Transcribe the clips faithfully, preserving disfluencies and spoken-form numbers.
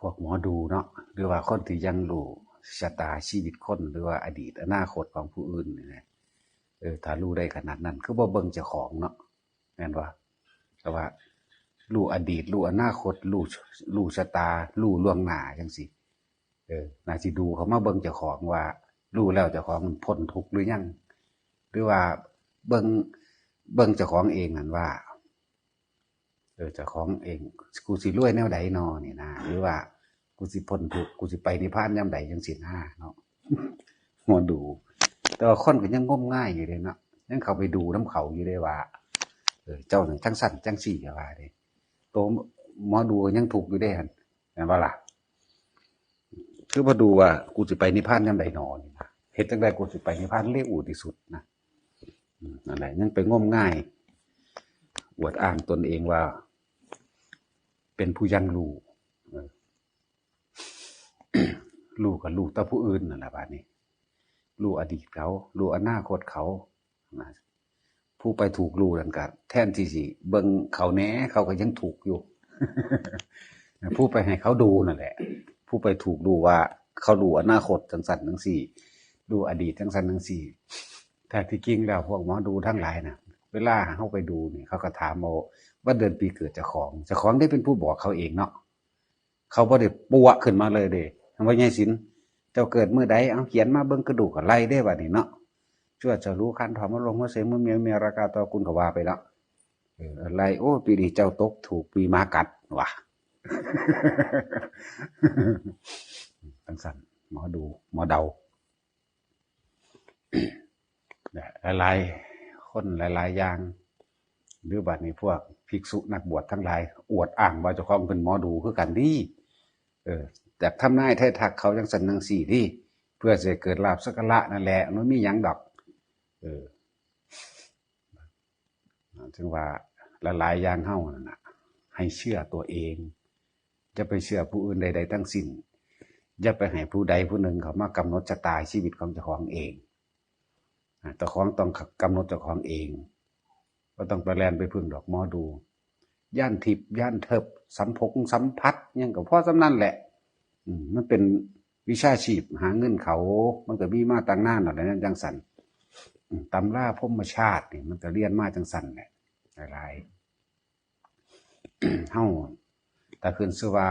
วกหมอดูเนาะ หรือว่าคนที่ยังรู้ชะตาชีวิตคน หรือว่าอดีตอนาคตของผู้อื่นนี่นะ เออ ถ้ารู้ได้ขนาดนั้น คือบ่เบิ่งเจ้าของเนาะ แม่นบ่ แต่ว่ารู้อดีต รู้อนาคต รู้ รู้ชะตา รู้ล่วงหน้าจังซี่ เออ น่าสิดูเข้ามาเบิ่งเจ้าของว่า รู้แล้วเจ้าของมันพ้นทุกข์หรือยัง หรือว่าเบิ่ง เบิ่งเจ้าของเองนั่นว่า เออ เจ้าของเอง กูสิรวยแนวใดนอนี่นะ หรือว่ากูสิพ้นทุกข์ กูสิไปนิพพานยามใดจังซี่นะเนาะ หมอดู แต่ว่าคนก็ยังงมงายอยู่เลยเนาะ ยังเข้าไปดูนำเขาอยู่เลยว่า เออ เจ้านั่นจังซั่นจังซี่ ก็ว่าเด้ ตัวหมอดูก็ยังทุกข์อยู่เด้หั่น แม่นบ่ล่ะ คือมาดูว่ากูสิไปนิพพานยามใดนอนี่นะ เฮ็ดจังใดกูสิไปนิพพานเร็วที่สุดนะ อืม นั่นแหละ ยังไปงมงาย อวดอ้างตนเองว่า เป็นผู้ยังรู้ เออ รู้ก็รู้แต่ผู้อื่นนั่นแหละ บาดนี้ รู้อดีตเขา รู้อนาคตเขา นะ ผู้ไปถูกรู้นั่นก็แทนที่สิเบิ่งเขาแหน่ เขาก็ยังทุกข์อยู่ ผู้ไปให้เขาดูนั่นแหละ ผู้ไปถูกรู้ว่าเขารู้อนาคตจังซั่นจังซี่ รู้อดีตจังซั่นจังซี่ แท้ที่จริงแล้วพวกหมอดูทั้งหลายน่ะ เวลาเฮาไปดูนี่ เขาก็ถามเอาวันเดือนปีเกิดเจ้าของ เจ้าของได้เป็นผู้บอกเขาเองเนาะ เขาบ่ได้ปัวขึ้นมาเลยเด้ ว่าไงสิน เจ้าเกิดมื้อใด เอาเขียนมาเบิ่งกระดูกก็ไล่เด้บัดนี้เนาะ ชั่วจะรู้คันถอมมาลงมาเสมือนเมียเมียราคาต่อคุณก็ว่าไปเนาะ เออ ไล่ โอ้ ปีนี้เจ้าตกถูกปีหมากัดว่ะ จังซั่น หมอดู หมอเดา หลายๆคนหลายๆอย่าง หรือบัดนี้พวกภิกษุนักบวชทั้งหลาย อวดอ้างว่าเจ้าของเป็นหมอดูคือกันนี่ เออ จากทำนายไทายทักเขาจังซั่นจังซี่นี่ เพื่อสิเกิดลาภสักการะนั่นแหละ มันมีหยังดอก เออ ถึงว่าหลายๆอย่างเฮานั่นน่ะ ให้เชื่อตัวเอง อย่าไปเชื่อผู้อื่นใดๆทั้งสิ้น อย่าไปให้ผู้ใดผู้หนึ่งเขามากำหนดชะตาชีวิตของเจ้าของเอง อ่า เจ้าของต้องกำหนดเจ้าของเอง บ่ต้องไปแล่นไปพึ่งดอกหมอดู ย่านทิพย์ย่านเทิบ สัมพงสัมผัส หยังก็พอส่ำนั้นแหละ อืม มันเป็นวิชาชีพหาเงินเขา มันก็มีมาตั้งนานแล้วแหละ นั่นจังซั่น อืม ตำราพรหมชาตินี่ มันก็เรียนมาจังซั่นแหละ หลายๆ เฮา แต่ขึ้นชื่อว่า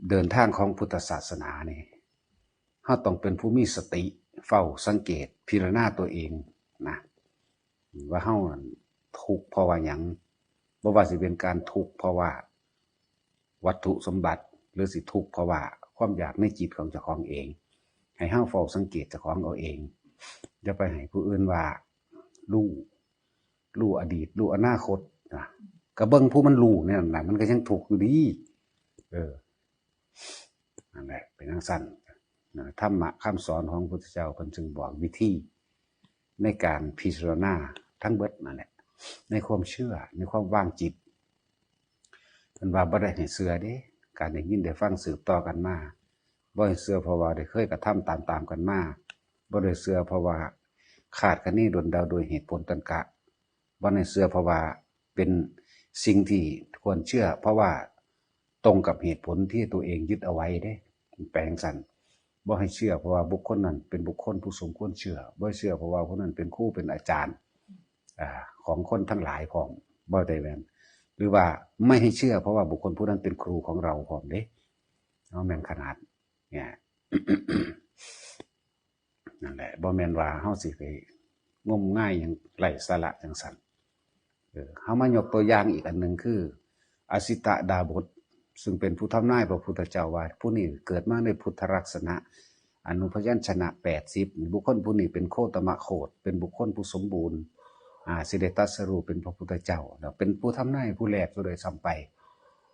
เดินทางของพุทธศาสนานี่ เฮาต้องเป็นผู้มีสติ เฝ้าสังเกต พิจารณาตัวเองนะ ว่าเฮานั้นทุกข์เพราะว่าหยัง บ่ว่าสิเป็นการทุกข์เพราะว่าวัตถุสมบัติ หรือสิทุกข์เพราะว่าความอยากในจิตของเจ้าของเอง ให้เฮาเฝ้าสังเกตเจ้าของเอาเอง อย่าไปให้ผู้อื่นว่ารู้ รู้อดีต รู้อนาคตนะ ก็เบิ่งผู้มันรู้เนี่ยนะ มันก็ยังทุกข์อยู่ดี เออ นั่นแหละ เป็นจังซั่นนะ ธรรมะคำสอนของพระพุทธเจ้าเพิ่นจึงบอกวิธี ในการพิจารณาทั้งเบิดนั่นแหละ ในความเชื่อ ในความวางจิต เพิ่นว่าบ่ได้ให้เชื่อเด้ การได้ยินได้ฟังสืบต่อกันมา บ่ให้เชื่อเพราะว่าได้เคยกระทำตามๆกันมา บ่ได้เชื่อเพราะว่าคาดคะเนดลเดาโดยเหตุผลตรรกะ บ่ให้เชื่อเพราะว่าเป็นสิ่งที่ควรเชื่อ เพราะว่าตรงกับเหตุผลที่ตัวเองยึดเอาไว้เด้ แปลงซั่น บ่ให้เชื่อเพราะว่าบุคคลนั้นเป็นบุคคลผู้สมควรเชื่อ บ่ให้เชื่อเพราะว่าผู้นั้นเป็นครูเป็นอาจารย์ อ่า ของคนทั้งหลายพร้อม บ่ได้แม่น หรือว่าไม่ให้เชื่อเพราะว่าบุคคลผู้นั้นเป็นครูของเราพร้อมเด้ เอาแม่นขนาด เนี่ย นั่นแหละ บ่แม่นว่าเฮาสิไปงมงายหยังไร้สาระจังซั่น เออ เฮามายกตัวอย่างอีกอันหนึ่งคือ อสิตดาบส ซึ่งเป็นผู้ทำนายพระพุทธเจ้าว่า ผู้นี้เกิดมาในพุทธลักษณะ อนุพยัญชนะแปดสิบ บุคคลผู้นี้เป็นโคตมโคต เป็นบุคคลผู้สมบูรณ์ อ่า สิได้ตรัสรู้เป็นพระพุทธเจ้า แล้วเป็นผู้ทำนายผู้แรกซะด้วยซ้ำไป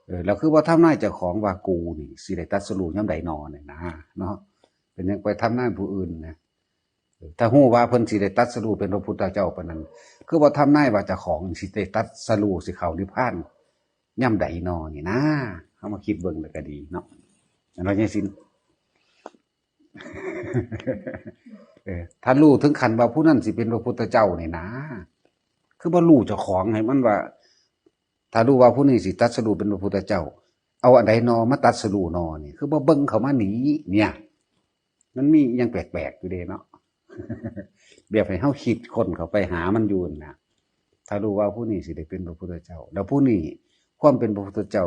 เออ แล้วคือว่าทำนายเจ้าของว่ากูนี่สิได้ตรัสรู้ยามใดนอเนี่ยนะ เนาะ เป็นหยังไปทำนายผู้อื่นนะ เออ ถ้าฮู้ว่าเพิ่นสิได้ตรัสรู้เป็นพระพุทธเจ้าปานนั้น คือว่าทำนายว่าเจ้าของสิได้ตรัสรู้สิเข้านิพพานยามใดนอนี่นะ เฮามาคิดเบิ่งแล้วก็ดีเนาะ อันว่าจังซี่ เออ ถ้ารู้ถึงขั้นว่าผู้นั้นสิเป็นพระพุทธเจ้านี่นะ คือบ่รู้เจ้าของให้มันว่า ถ้ารู้ว่าผู้นี้สิตรัสรู้เป็นพระพุทธเจ้า เอาอันใดนอมาตรัสรู้นอนี่ คือบ่เบิ่งเข้ามานี่เนี่ย มันมีอิหยังแปลกๆอยู่เด้เนาะ แบบให้เฮาคิดค้นเข้าไปหามันอยู่นั่นนะถ้ารู้ว่าผู้นี้สิได้เป็นพระพุทธเจ้า แล้วผู้นี้ความเป็นพระพุทธเจ้า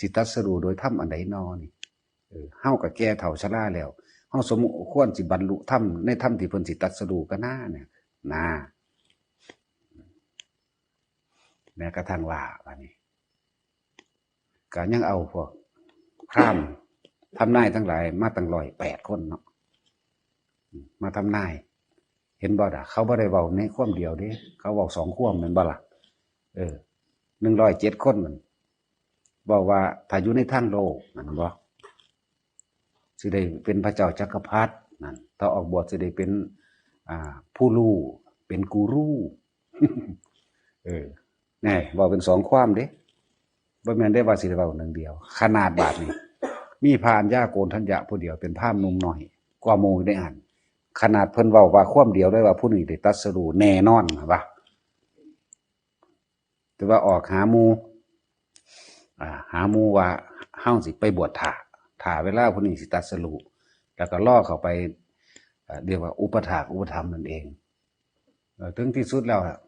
สิตรัสรู้โดยธรรมอันใดนอนี่ เออ เฮาก็แก่เฒ่าชราแล้ว เฮาสมควรสิบรรลุธรรมในธรรมที่เพิ่นสิตรัสรู้ก็น่าเนี่ย นะ แม้กระทั่งว่า ว่านี่ ก็ยังเอาพวกพราหมณ์ทำนายทั้งหลายมาตั้งร้อยแปดคนเนาะ มาทำนาย เห็นบ่ล่ะ เขาบ่ได้เว้าในความเดียวเด้ เขาเว้าสองความแม่นบ่ล่ะ เออ หนึ่งร้อยเจ็ดคนนั่น เว้าว่าถ้าอยู่ในทางโลก นั่นบ่ สิได้เป็นพระเจ้าจักรพรรดินั่น ถ้าออกบวชสิได้เป็น อ่า ผู้รู้ เป็นกูรู เออ แน่ เว้าเป็นสองความเด้ บ่แม่นได้ว่าสิได้เว้าหนึ่งเดียว ขนาดบาดนี้ มีพระอัญญาโกณฑัญญะผู้เดียวเป็นพราหมณ์หนุ่มน้อย กว่าหมู่ได้อัน ขนาดเพิ่นเว้าว่าความเดียวได้ว่าผู้นี้ได้ตรัสรู้แน่นอนว่า แต่ว่าออกหาหมู่ อ่า หาหมู่ว่าเฮาสิไปบวชถ่า ถ่าเวลาผู้นี้สิตรัสรู้ แล้วก็รอเข้าไป เอ่อ เรียกว่าอุปถากอุปถัมภ์นั่นเอง เอ่อ ถึงที่สุดแล้วอะ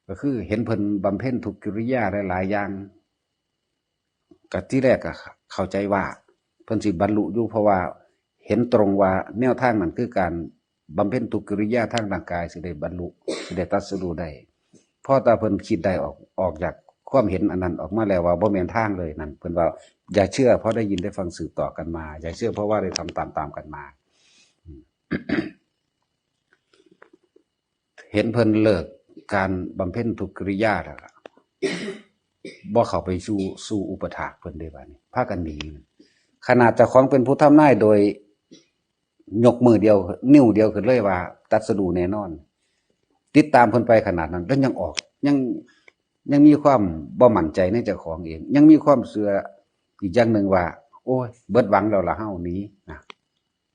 ก็คือเห็นเพิ่นบำเพ็ญทุกกิริยาหลายๆอย่าง ก็ที่แรกก็เข้าใจว่าเพิ่นสิบรรลุอยู่ เพราะว่าเห็นตรงว่าแนวทางนั้นคือการบำเพ็ญทุกกิริยาทางร่างกายสิได้บรรลุ สิได้ตรัสรู้ได้ พอแต่เพิ่นคิดได้ออก ออกจากความเห็นอันนั้นออกมาแล้วว่าบ่แม่นทางเลยนั่น เพิ่นว่าอย่าเชื่อเพราะได้ยินได้ฟังสืบต่อกันมา อย่าเชื่อเพราะว่าได้ทำตามๆกันมา อืม เห็นเพิ่นเลิกการบำเพ็ญทุกกิริยาแล้วล่ะ บ่เข้าไปสู่ สู่อุปถากเพิ่นเด้บาดนี้ พากันหนี ขนาดเจ้าของเป็นผู้ทำนายโดยยกมือเดียว นิ้วเดียวขึ้นเลยว่าตรัสรู้แน่นอน ติดตามเพิ่นไปขนาดนั้น แล้วยังออก ยัง ยังมีความบ่มั่นใจในเจ้าของเอง ยังมีความเชื่ออีกอย่างหนึ่งว่า โอ้ย เบิดหวังแล้วล่ะเฮาหนีนะ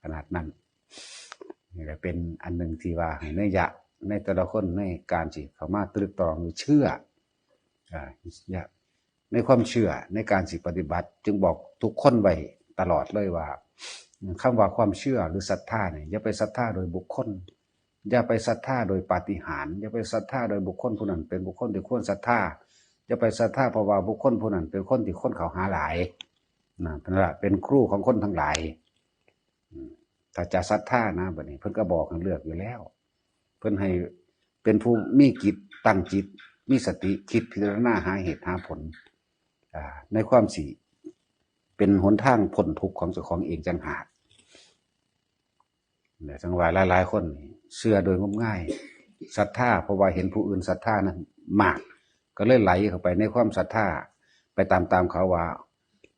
ขนาดนั้น นี่ก็เป็นอันหนึ่งที่ว่าให้นัยยะในแต่ละคนในการสิเข้ามาตรึกตรองหรือเชื่อ อ่า ในความเชื่อในการสิปฏิบัติ จึงบอกทุกคนไว้ตลอดเลยว่า คำว่าความเชื่อหรือศรัทธาเนี่ย อย่าไปศรัทธาโดยบุคคล อย่าไปศรัทธาโดยปาฏิหาริย์ อย่าไปศรัทธาโดยบุคคลผู้นั้นเป็นบุคคลที่ควรศรัทธา อย่าไปศรัทธาเพราะว่าบุคคลผู้นั้นเป็นคนที่คนเขาหาหลาย นะ นั่นแหละเป็นครูของคนทั้งหลาย อืม ถ้าจะศรัทธานะ บัดนี้เพิ่นก็บอกให้เลือกอยู่แล้ว เพิ่นให้เป็นผู้มีจิตตั้งจิต มีสติคิดพิจารณาหาเหตุหาผล อ่า ในความสิ เป็นหนทางพ้นทุกข์ของเจ้าของเองจังหาก เนี่ย จังว่าหลายๆคนนี่เชื่อโดยงมงาย ศรัทธาเพราะว่าเห็นผู้อื่นศรัทธานั้นมาก ก็เลยไหลเข้าไปในความศรัทธา ไปตามๆเขาว่า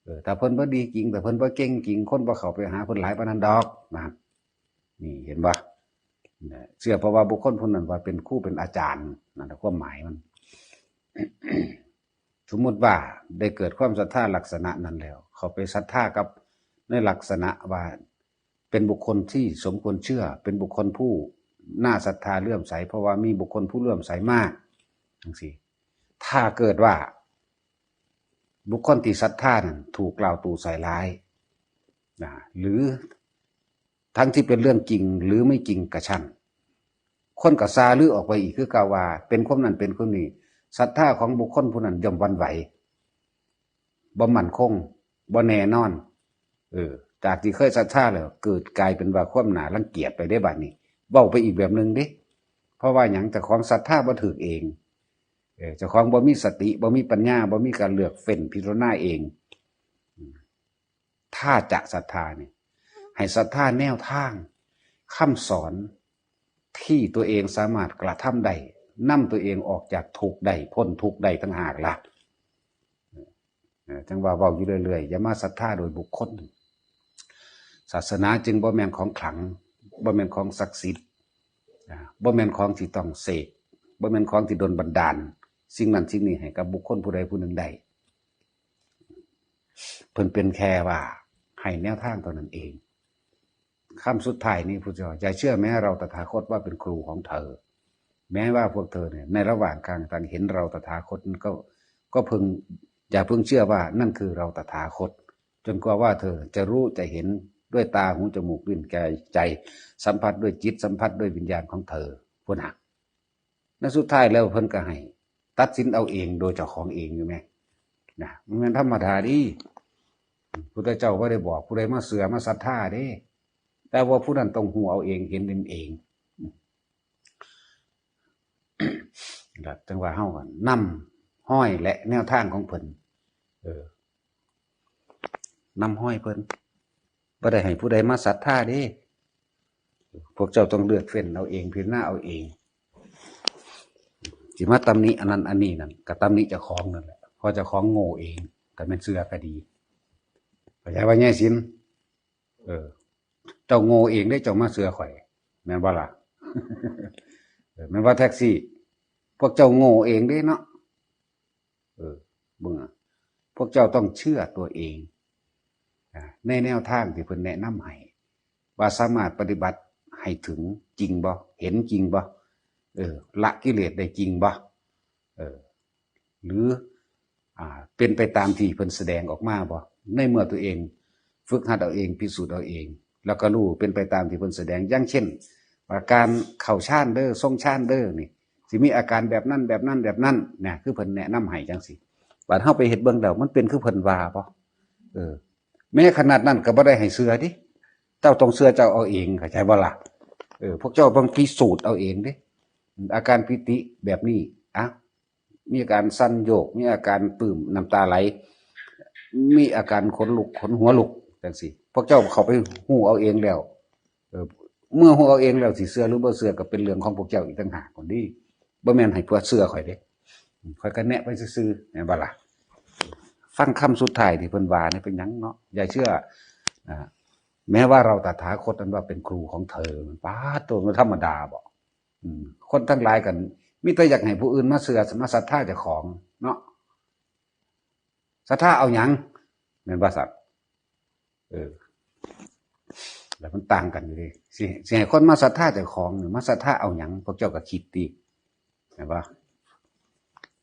เออ ถ้าเพิ่นบ่ดีจริง ถ้าเพิ่นบ่เก่งจริง คนบ่เข้าไปหาเพิ่นหลายปานนั้นดอก นะ นี่เห็นบ่ เนี่ย เชื่อเพราะว่าบุคคลผู้นั้นว่าเป็นครูเป็นอาจารย์ นั่นแหละความหมายมัน สมมุติว่าได้เกิดความศรัทธาลักษณะนั้นแล้ว เข้าไปศรัทธากับในลักษณะว่าเป็นบุคคลที่สมควรเชื่อ เป็นบุคคลผู้น่าศรัทธาเลื่อมใส เพราะว่ามีบุคคลผู้เลื่อมใสมาก จังซี้ ถ้าเกิดว่าบุคคลที่ศรัทธานั้นถูกกล่าวตู่ใส่ร้าย นะ หรือทั้งที่เป็นเรื่องจริงหรือไม่จริงก็ช่าง คนก็ซาลือออกไปอีกคือเก่าว่า เป็นความนั้นเป็นความนี้ ศรัทธาของบุคคลผู้นั้นย่อมหวั่นไหว บ่มั่นคง บ่แน่นอน เออ จากที่เคยศรัทธาแล้ว เกิดกลายเป็นว่าความน่ารังเกียจไปได้บัดนี้ เว้าไปอีกแบบหนึ่งเด้ เพราะว่าหยัง เจ้าของศรัทธาบ่ถืกเอง เออ เจ้าของบ่มีสติ บ่มีปัญญา บ่มีการเลือกเฟ้นพิจารณาเอง อืม ถ้าจะศรัทธานี่ ให้ศรัทธาแนวทาง คำสอนที่ตัวเองสามารถกระทำได้ นำตัวเองออกจากทุกข์ได้ พ้นทุกข์ได้ต่างหากล่ะ เออ จังว่าเว้าอยู่เรื่อยๆ อย่ามาศรัทธาโดยบุคคล ศาสนาจึงบ่แม่นของขลัง บ่แม่นของศักดิ์สิทธิ์ อ่า บ่แม่นของที่ต้องเสก บ่แม่นของที่ดลบันดาล สิ่งนั้นสิ่งนี้ให้กับบุคคลผู้ใดผู้หนึ่งได้ เพิ่นเป็นแค่ว่าให้แนวทางเท่านั้นเอง คำสุดท้ายนี้พุทธเจ้า อย่าเชื่อแม้เราตถาคตว่าเป็นครูของเธอ แม้ว่าพวกเธอเนี่ย ในระหว่างกลางทางเห็นเราตถาคตก็ ก็พึง อย่าเพิ่งเชื่อว่านั่นคือเราตถาคต จนกว่าว่าเธอจะรู้จะเห็นด้วยตาหูจมูกลิ้นกายใจ สัมผัสด้วยจิตสัมผัสด้วยวิญญาณของเธอพุ้นน่ะ ในสุดท้ายแล้วเพิ่นก็ให้ตัดสินเอาเองโดยเจ้าของเองอยู่แหมนะ มันแม่นธรรมดาเด้ พุทธเจ้าบ่ได้บอกผู้ใดมาเชื่อมาศรัทธาเด้ แต่ว่าผู้นั้นต้องฮู้เอาเองเห็นเอง ล่ะ จั่งว่าเฮาก็นำฮอยและแนวทางของเพิ่น เออ นำฮอยเพิ่น บ่ได้ให้ผู้ใดมาศรัทธาเด้ พวกเจ้าต้องเลือกเฟ้นเอาเอง พิจารณาเอาเอง สิมาตำหนิอันนั้นอันนี้นั่น ก็ตำหนิเจ้าของนั่นแหละ เพราะเจ้าของโง่เอง ก็แม่นเชื่อก็ดี เข้าใจว่าไงสิน เออ เจ้าโง่เองเด้ เจ้ามาเชื่อข่อย แม่นบ่ล่ะ เออ แม่นว่าแท็กซี่ พวกเจ้าโง่เองเด้เนาะ เออ เบิ่งอะ พวกเจ้าต้องเชื่อตัวเอง อ่า ในแนวทางที่เพิ่นแนะนำให้ ว่าสามารถปฏิบัติให้ถึงจริงบ่ เห็นจริงบ่ เออ ละกิเลสได้จริงบ่ เออ หรือ อ่า เป็นไปตามที่เพิ่นแสดงออกมาบ่ ในเมื่อตัวเองฝึกหัดเอาเอง พิสูจน์เอาเอง แล้วก็รู้เป็นไปตามที่เพิ่นแสดง อย่างเช่น ว่าการเข้าฌานเด้อ ทรงฌานเด้อนี่ สิมีอาการแบบนั้น แบบนั้น แบบนั้นนะ คือเพิ่นแนะนำให้จั่งซี้ บาดเฮาไปเฮ็ดเบิ่งแล้ว มันเป็นคือเพิ่นว่าบ่ เออ แม้ขนาดนั้นก็บ่ได้ให้เชื่อเด้ เจ้าต้องเชื่อเจ้าเอาเอง เข้าใจบ่ล่ะ เออ พวกเจ้าต้องพิสูจน์เอาเองเด้ อาการปีติแบบนี้ อ่ะ มีอาการสั่นโยก มีอาการปลื้ม น้ำตาไหล มีอาการขนลุก ขนหัวลุก จั่งซี้ พวกเจ้าเข้าไปฮู้เอาเองแล้ว เออ เมื่อฮู้เอาเองแล้ว สิเชื่อหรือบ่เชื่อก็เป็นเรื่องของพวกเจ้าอีกต่างหาก คนดี บ่แม่นให้พวกเชื่อข่อยเด้ ข่อยก็แนะไปซื่อๆ แม่นบ่ล่ะ ฟังคำสุดท้ายที่เพิ่นว่านี่เป็นหยังเนาะ อย่าเชื่อ อ่า แม้ว่าเราตถาคตอันว่าเป็นครูของเธอ ป๊าด ตัวมันธรรมดาบ่ อืม คนทั้งหลายกัน มีแต่อยากให้ผู้อื่นมาเชื่อ มาศรัทธาเจ้าของเนาะ ศรัทธาเอาหยัง แม่นบ่สัตว์ เออ แล้วมันต่างกันอยู่เด้ สิ สิให้คนมาศรัทธาเจ้าของนี่ มาศรัทธาเอาหยัง พวกเจ้าก็คิดติ แม่นบ่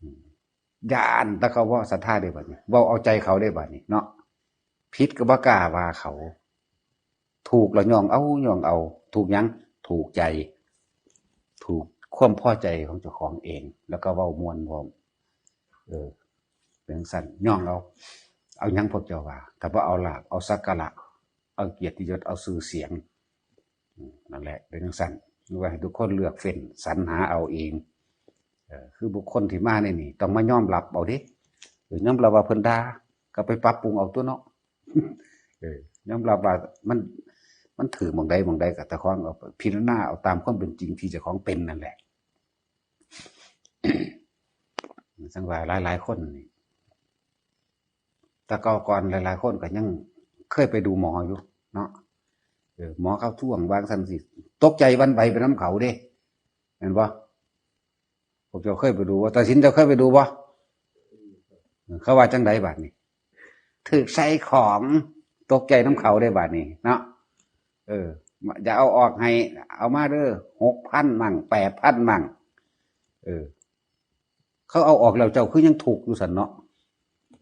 อืม ย้านแต่เขาเว้าศรัทธาเด้บัดนี้ เว้าเอาใจเขาเด้บัดนี้เนาะ ผิดก็บ่กล้าว่าเขา ถูกแล้วย่องเอา ย่องเอา ถูกหยัง ถูกใจ ถูกความพอใจของเจ้าของเอง แล้วก็เว้าม่วนพร้อม เออ เป็นจั่งซั้น ย่องเอา เอาหยังพวกเจ้าว่า ถ้าบ่เอาลาภ เอาสักการะ เอาเกียรติยศ เอาชื่อเสียง อืม นั่นแหละ เป็นจั่งซั้น คือว่าให้ทุกคนเลือกเฟ้นสรรหาเอาเอง เออ คือบุคคลที่มาในนี่ ต้องมายอมรับเอาเด้ เออ ยอมรับว่าเพิ่นด่า ก็ไปปรับปรุงเอาตัวเนาะ เออ ยอมรับว่ามัน มันถือหม่องใดหม่องใดก็เจ้าของเอาพิจารณาเอาตามความเป็นจริงที่เจ้าของเป็นนั่นแหละ จั่งว่าหลายๆคนนี่ แต่เก่าก่อนหลายๆคนก็ยังเคยไปดูหมออยู่เนาะ เออ หมอเขาท่วงว่าจั่งซี้ ตกใจหวั่นไหวไปนำเขาเด้ แม่นบ่ พวกเจ้าเคยไปดูบ่ ตาสินเจ้าเคยไปดูบ่ เขาว่าจั่งใดบาดนี้ ถืกใส่ของ ตกใจนำเขาเด้บาดนี้เนาะ เออ อย่าเอาออกให้ เอามาเด้อ หกพัน มั่ง แปดพัน มั่ง เออ เขาเอาออกแล้วเจ้าคือยังทุกข์อยู่ซั่นเนาะ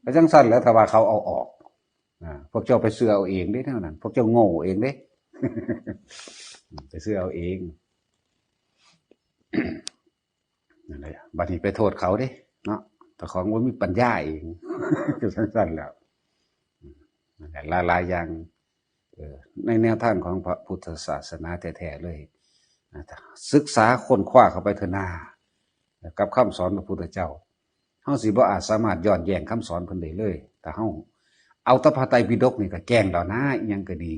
ก็จั่งซั้นแหล้ว ถ้าว่าเขาเอาออก อ่า พวกเจ้าไปเชื่อเอาเองเด้แนวนั้น พวกเจ้าโง่เองเด้ ไปเชื่อเอาเอง นั่นแหละ บัดนี้ไปโทษเขาเด้เนาะ เจ้าของบ่มีปัญญาเอง ก็จั่งซั้นแหล้ว นั่นแหละ หลายๆอย่าง เอ่อ ในแนวทางของพระพุทธศาสนาแท้ๆเลย นะ ศึกษาค้นคว้าเข้าไปเถอะนา กับคำสอนพระพุทธเจ้า เฮาสิบ่อาจสามารถย้อนแย้งคำสอนเพิ่นได้เลย แต่เฮาเอาแต่พระไตรปิฎกนี่ก็แกล้งแล้วนะ อิหยังก็ดี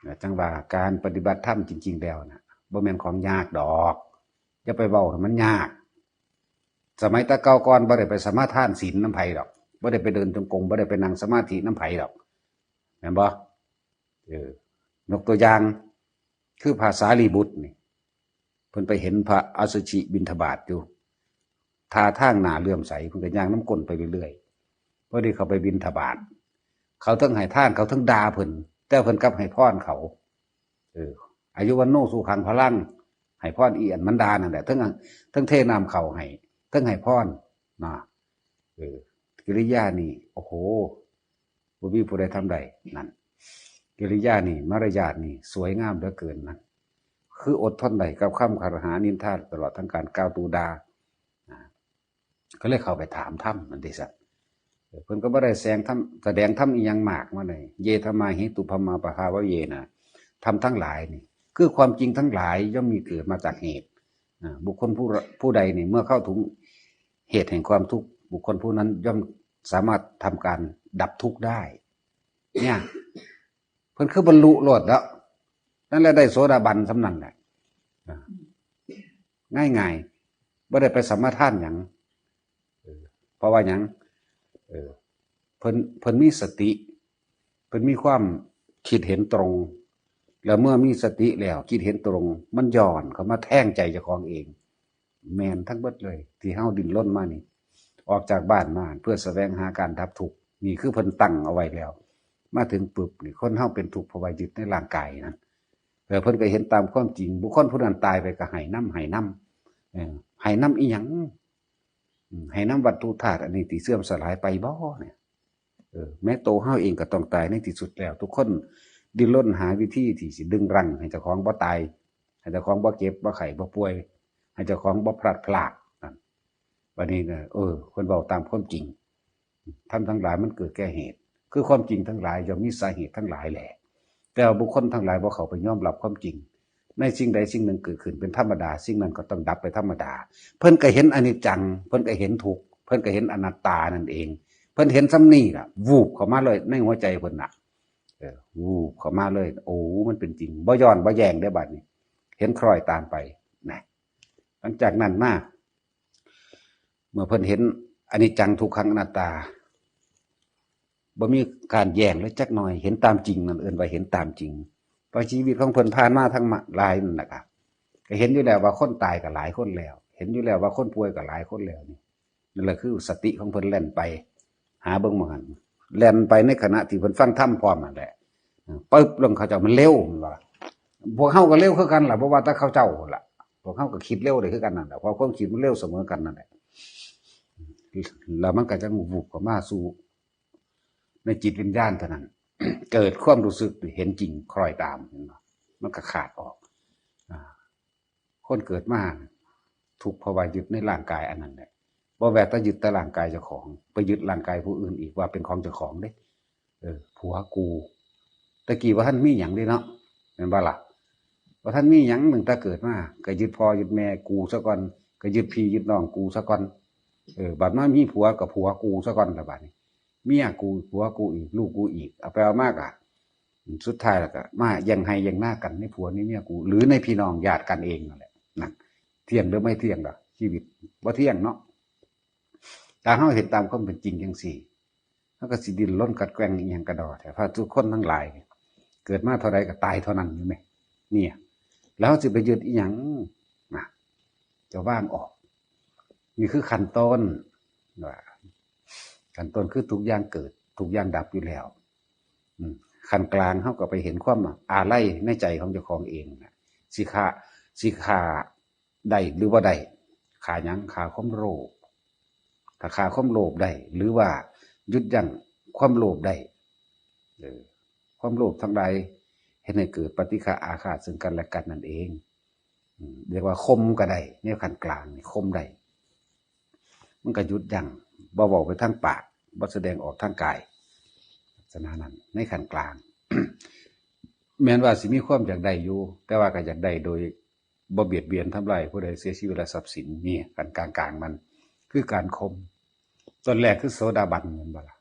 นะ จั่งว่าการปฏิบัติธรรมจริงๆแล้วนะ บ่แม่นของยากดอก อย่าไปเว้าให้มันยาก สมัยแต่เก่าก่อนบ่ได้ไปสมาทานศีลนำไผดอก บ่ได้ไปเดินจงกรม บ่ได้ไปนั่งสมาธินำไผดอก แม่นบ่ เออ ยกตัวอย่าง คือพระสารีบุตรนี่ เพิ่นไปเห็นพระอสสชิบิณฑบาตอยู่ ท่าทางน่าเลื่อมใส เพิ่นก็ย่างนำก้นไปเรื่อยๆ พอดีเขาไปบิณฑบาต เขาเทิงให้ทาน เขาเทิงด่าเพิ่น แต่เพิ่นกลับให้พรเขา เออ อายุวัณโณสุขังพลัง ให้พรอีอันมันด่านั่นแหละ เทิง เทิงเทน้ำเข้าให้ ทั้งให้พรนะ เออ กิริยานี่ โอ้โห บ่มีผู้ใดทำได้นั่น กิริยานี่ มารยาทนี่ สวยงามเหลือเกินนั่น คืออดทนได้กับคำคารหานินทา ตลอดทั้งการกล่าวดูด่านะ ก็เลยเข้าไปถามธรรมนั่นเด้ซะ เออ เพิ่นก็บ่ได้แสดงธรรม แสดงธรรมอีหยังมากมาเลย เย ธรรมา เหตุ ปัพพา ปะทา วะเยนะ ธรรมทั้งหลายนี่ คือความจริงทั้งหลายย่อมมีเกิดมาจากเหตุ อ่า บุคคลผู้ ผู้ใดนี่ เมื่อเข้าถึงเหตุแห่งความทุกข์ บุคคลผู้นั้นย่อมสามารถทำการดับทุกข์ได้ เนี่ย เพิ่นคือบรรลุโลดแล้ว นั่นแหละได้โสดาบันส่ำนั้นแหละ อ่า ง่ายๆ บ่ได้ไปสมาทานหยัง เออ เพราะว่าหยัง เออ เพิ่น เพิ่นมีสติ เพิ่นมีความคิดเห็นตรง แล้วเมื่อมีสติแล้วคิดเห็นตรง มันย้อนเข้ามาแทงใจเจ้าของเอง แม่นทั้งเบิดเลย ที่เฮาดิ้นรนมานี่ ออกจากบ้านมาเพื่อแสวงหาการดับทุกข์ นี่คือเพิ่นตั้งเอาไว้แล้ว มาถึงปุ๊บนี่ คนเฮาเป็นทุกข์เพราะว่ายึดในร่างกายนั่น เออ เพิ่นก็เห็นตามความจริง บุคคลผู้นั้นตายไปก็ให้นำ ให้นำ เออ ให้นำอีหยัง อืม ให้นำวัตถุธาตุอันนี้ที่เสื่อมสลายไปบ่เนี่ย เออ แม้โตเฮาเองก็ต้องตายในที่สุดแล้ว ทุกคนดิ้นรนหาวิธีที่สิดึงรั้งให้เจ้าของบ่ตาย ให้เจ้าของบ่เจ็บ บ่ไข้ บ่ป่วย ให้เจ้าของบ่พลัดพรากนั่น บัดนี้นะ เออ เพิ่นเว้าตามความจริง ธรรมทั้งหลายมันเกิดแก่เหตุ คือความจริงทั้งหลายย่อมมีสาเหตุทั้งหลายแหละ แต่ว่าบุคคลทั้งหลายบ่เข้าไปยอมรับความจริง ในสิ่งใดสิ่งหนึ่งเกิดขึ้นเป็นธรรมดา สิ่งนั้นก็ต้องดับไปธรรมดา เพิ่นก็เห็นอนิจจัง เพิ่นก็เห็นทุกข์ เพิ่นก็เห็นอนัตตานั่นเอง เพิ่นเห็นส่ำนี้ล่ะ วูบเข้ามาเลยในหัวใจเพิ่นน่ะ เออ วูบเข้ามาเลย โอ้ มันเป็นจริง บ่ย้อนบ่แย้งเด้อบัดนี้ เห็นคล้อยตามไปนะ หลังจากนั้นมา เมื่อเพิ่นเห็นอนิจจังทุกขังอนัตตา บ่มีการแย้งเลยจักหน่อย เห็นตามจริงนั่นเอิ้นว่าเห็นตามจริง เพราะชีวิตของเพิ่นผ่านมาทั้งหลายนั่นนะครับ ก็เห็นอยู่แล้วว่าคนตายก็หลายคนแล้ว เห็นอยู่แล้วว่าคนป่วยก็หลายคนแล้วนี่ นั่นแหละคือสติของเพิ่นแล่นไปหาเบิ่งหม่องหั้น แล่นไปในขณะที่เพิ่นฟังธรรมพร้อมนั่นแหละ ปึ๊บลงเขาเจ้ามันเร็ว มันว่า พวกเฮาก็เร็วคือกันล่ะ บ่ว่าแต่เขาเจ้าล่ะ พวกเฮาก็คิดเร็วได้คือกันนั่นแหละ เพราะความคิดมันเร็วเสมอกันนั่นแหละ แล้วมันก็จั่งวุบเข้ามาสู่ในจิตวิญญาณเท่านั้น เกิดความรู้สึกเห็นจริงคล้อยตาม เห็นบ่ มันก็ขาดออก อ่า คนเกิดมาทุกข์เพราะว่ายึดในร่างกายอันนั้นแหละ บ่แม่นแต่ยึดแต่ร่างกายเจ้าของ ไปยึดร่างกายผู้อื่นอีกว่าเป็นของเจ้าของเด้ เออ ผัวกู แต่กี้บ่ทันมีหยังเด้เนาะ แม่นบ่ล่ะ บ่ทันมีหยังตั้งแต่เกิดมา ก็ยึดพ่อยึดแม่กูซะก่อน ก็ยึดพี่ยึดน้องกูซะก่อน เออ บัดมามีผัวก็ผัวกูซะก่อนล่ะบัดนี้ เมียกู ผัวกูอีก ลูกกูอีก เอาไปเอามาก็ สุดท้ายแล้วก็มาแย่งไฮ่แย่งนากันในผัวในเมียกู หรือในพี่น้องญาติกันเองนั่นแหละ นั่น เที่ยงหรือไม่เที่ยงล่ะ ชีวิตบ่เที่ยงเนาะ ถ้าเฮาเห็นตามความเป็นจริงจั่งซี้ เฮาก็สิดิ้นรนกัดแกว่งอีหยังกะดอแท้ เพราะทุกคนทั้งหลาย เกิดมาเท่าใดก็ตายเท่านั้นอยู่แหม เนี่ย แล้วเฮาสิไปยึดอีหยังนะ จะวางออก นี่คือขั้นต้น ว่า ขั้นต้นคือทุกอย่างเกิด ทุกอย่างดับอยู่แล้ว อืม ขั้นกลางเฮาก็ไปเห็นความอาลัยในใจของเจ้าของเองนะ สิฆ่า สิฆ่าได้หรือบ่ได้ ฆ่าหยัง ฆ่าความโลภ ถ้าฆ่าความโลภได้ หรือว่าหยุดยั้งความโลภได้ เออ ความโลภทั้งหลายเฮ็ดให้เกิดปฏิฆะอาฆาตซึ่งกันและกันนั่นเอง อืม เรียกว่าข่มก็ได้ ในขั้นกลางนี่ข่มได้ มันก็หยุดยั้ง บ่เว้าไปทางปาก บ่แสดงออกทางกาย ลักษณะนั้น ในขั้นกลาง แม้นว่าสิมีความอยากได้อยู่ แต่ว่าก็อยากได้โดยบ่เบียดเบียนทำลายผู้ใดเสียชีวิตและทรัพย์สิน นี่ขั้นกลางๆมัน คือการข่ม ต้นแรกคือโสดาบัน แม่นบ่ล่ะ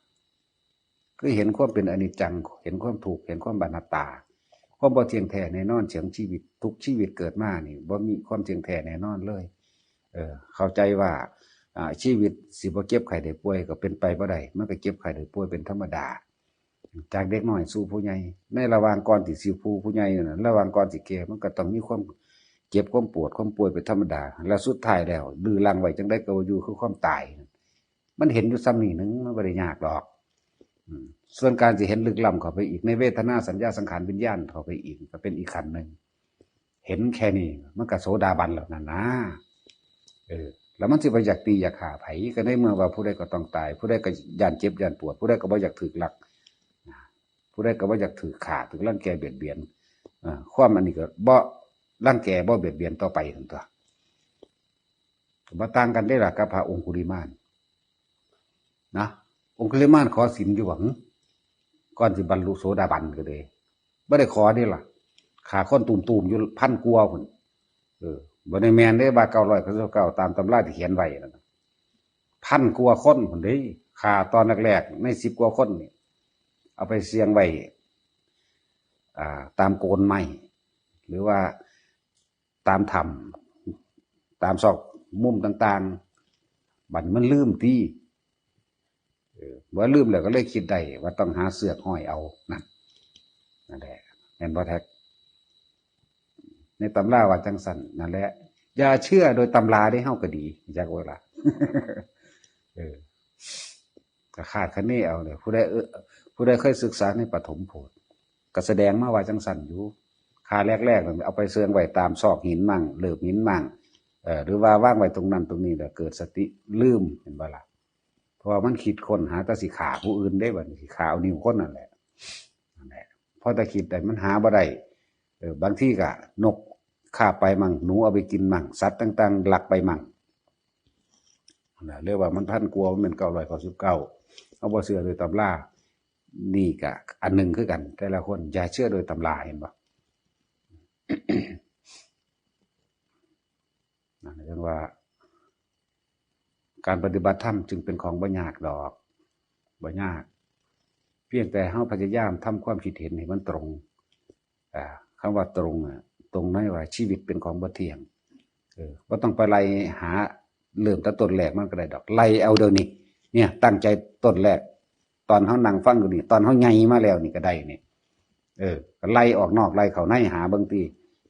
คือเห็นความเป็นอนิจจัง เห็นความทุกข์ เห็นความอนัตตา ความบ่เที่ยงแท้แน่นอนของชีวิต ทุกชีวิตเกิดมานี่บ่มีความเที่ยงแท้แน่นอนเลย เออ เข้าใจว่า อ่า ชีวิตสิบ่เจ็บไข้ได้ป่วยก็เป็นไปบ่ได้ มันก็เจ็บไข้ได้ป่วยเป็นธรรมดา จากเด็กน้อยสู่ผู้ใหญ่ ในระหว่างก่อนที่สิผู้ ผู้ใหญ่นั่นน่ะ ระหว่างก่อนสิแก่ มันก็ต้องมีความเจ็บ ความปวด ความป่วยเป็นธรรมดา แล้วสุดท้ายแล้ว ดื้อรั้งไว้จั่งใดก็บ่อยู่ คือความตาย มันเห็นอยู่ส่ำนี้หนึ่ง มันบ่ได้ยากดอก อืม ส่วนการสิเห็นลึกล้ำเข้าไปอีก ในเวทนา สัญญา สังขาร วิญญาณเข้าไปอีก ก็เป็นอีกขั้นหนึ่ง เห็นแค่นี้ มันก็โสดาบันแล้วนั่นนะ เออ แล้วมันสิบ่อยากตีอยากฆ่าไผ ก็ในเมื่อว่าผู้ใดก็ต้องตาย ผู้ใดก็ย้านเจ็บย้านปวด ผู้ใดก็บ่อยากถูกลัก ผู้ใดก็บ่อยากถูกฆ่า ถูกรังแกเบียดเบียน เอ่อ ความอันนี้ก็บ่รังแกบ่เบียดเบียนต่อไปนั่นตั๊ว ก็บ่ต่างกันเด้ล่ะกับพระองคุลิมาน นะ องคุลิมานขอศีลอยู่บ่หึ ก่อนสิบรรลุโสดาบันก็เลย บ่ได้ขอเด้ล่ะ ฆ่าคนตูมๆอยู่พันกว่าพุ้น เออ บ่ได้แม่นเด้ว่าเก้าร้อยเก้าสิบเก้า ตามตำราที่เขียนไว้นั่นน่ะ พันกว่าคนพุ้นเด้ ฆ่าตอนแรกๆ ในสิบกว่าคนนี่ เอาไปเสี่ยงไว้ อ่า ตามโคนไม้ หรือว่าตามถ้ำ ตามซอกมุมต่างๆ บัดนี้มันลืมติ เออ บ่ลืมแล้วก็เลยคิดได้ว่าต้องหาเสือกห้อยเอา นั่น นั่นแหละ แม่นบ่แท็ก ในตำราว่าจั่งซั้น นั่นแหละ อย่าเชื่อโดยตำราเด้ เฮาก็ดี จักว่าล่ะ เออ ก็คาดคะเนเอาเลย ผู้ใด เออ ผู้ใดเคยศึกษาในปฐมโพธิ์ ก็แสดงมาว่าจั่งซั้นอยู่ ฆ่าแรกๆนั่นเอาไปเสี่ยงไว้ตามซอกหินมั่ง เลิบหินมั่ง เอ่อ หรือว่าวางไว้ตรงนั้นตรงนี้ แล้วเกิดสติลืม เห็นบ่ล่ะ เพราะว่ามันคิดค้นหาแต่สิฆ่าผู้อื่นเด้ บัดนี้สิฆ่าเอานิ้วคนนั่นแหละ นั่นแหละ พอแต่คิดได้มันหาบ่ได้ เออ บางทีก็นกคาบไปมั่ง หนูเอาไปกินมั่ง สัตว์ต่างๆลักไปมั่ง นะ เรียกว่ามันพันกว่า มันเป็นเก้าร้อยเก้าสิบเก้า เอาบ่เชื่อโดยตำรา นี่ก็อันหนึ่งคือกัน แต่ละคนอย่าเชื่อโดยตำรา เห็นบ่ นั่นเรียกว่า การปฏิบัติธรรมจึงเป็นของบ่ยากดอก บ่ยาก เพียงแต่เฮาพยายามทำความคิดเห็นให้มันตรง อ่า คำว่าตรงอ่ะ ตรงในว่าชีวิตเป็นของบ่เที่ยง เออ บ่ต้องไปไล่หา เริ่มแต่ต้นแรกมันก็ได้ดอก ไล่เอาเดี๋ยวนี้ เนี่ย ตั้งใจต้นแรก ตอนเฮานั่งฟังอยู่นี่ ตอนเฮาใหญ่มาแล้วนี่ก็ได้นี่ เออ ก็ไล่ออกนอกไล่เข้าในหาเบิ่งติ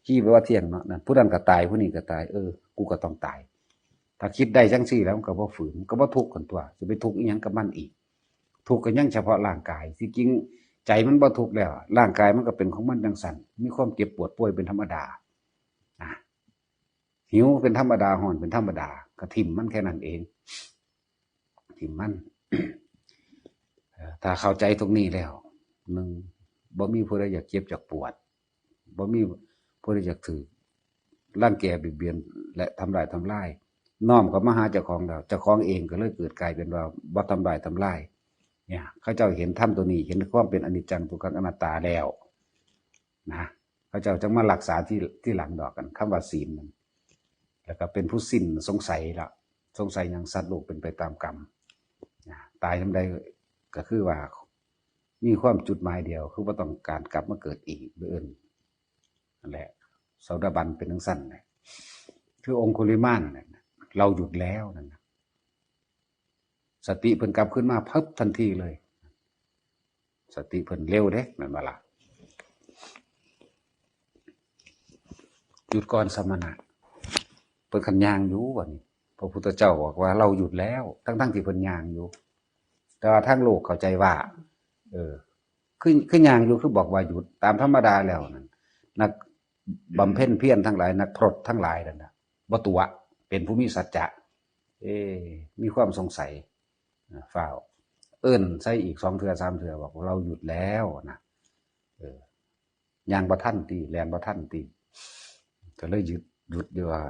ขี้ไปว่าเที่ยงเนาะ นั่น ผู้นั้นก็ตาย ผู้นี้ก็ตาย เออ กูก็ต้องตาย ถ้าคิดได้จั่งซี้แล้วมันก็บ่ฝืน มันก็บ่ทุกข์กันตั๊ว สิไปทุกข์อีหยังกับมันอีก ทุกข์ก็ยังเฉพาะร่างกาย ที่จริงใจมันบ่ทุกข์แล้ว ร่างกายมันก็เป็นของมันจั่งซั้น มีความเจ็บปวดป่วยเป็นธรรมดา อ่ะ หิวเป็นธรรมดา ร้อนเป็นธรรมดา ก็ถิ่มมันแค่นั้นเอง ถิ่มมัน เอ่อ ถ้าเข้าใจตรงนี้แล้ว หนึ่ง บ่มีผู้ใดอยากเจ็บอยากปวด บ่มีผู้ใดอยากถูกรังแกเบียดเบียน และทำร้ายทำลาย น้อมเข้ามาหาเจ้าของแล้ว เจ้าของเองก็เลยเกิดกลายเป็นว่าบ่ทำร้ายทำลาย เนี่ย เขาเจ้าเห็นธรรมตัวนี้ เห็นความเป็นอนิจจังทุกขังอนัตตาแล้ว นะ เขาเจ้าจั่งมารักษาที่ ที่หลังดอกกัน คำว่าศีลนั่น แล้วก็เป็นผู้สิ้นสงสัยละ สงสัยหยัง สัตว์โลกเป็นไปตามกรรม นะ ตายยามใดก็คือว่ามีความจุดหมายเดียว คือบ่ต้องการกลับมาเกิดอีก เอิ้น นั่นแหละ โสดาบันเป็นจั่งซั้นแหละ คือองคุลิมานน่ะ เราหยุดแล้วนั่นน่ะ สติเพิ่นกลับคืนมาพึบทันทีเลย สติเพิ่นเร็วเด้ แม่นบ่ล่ะ หยุดก่อนสมณะ เพิ่นคันย่างอยู่บัดนี้ พระพุทธเจ้าบอกว่าเราหยุดแล้ว ทั้งๆที่เพิ่นย่างอยู่ แต่ว่าทางโลกเข้าใจว่า เออ คือ คือย่างอยู่ คือบอกว่าหยุด ตามธรรมดาแล้วนั่น นักบำเพ็ญเพียรทั้งหลาย นักพรตทั้งหลายนั่นน่ะ บ่ตั๋ว เป็นผู้มีสัจจะ เอ้ มีความสงสัย อ่า ฟ้าว เอิ้นใส่อีกสองเทื่อสามเทื่อ บอกว่าเราหยุดแล้วนะ เออ ย่างบ่ทันติ แล่นบ่ทันติ ก็เลยหยุด หยุดอยู่ว่า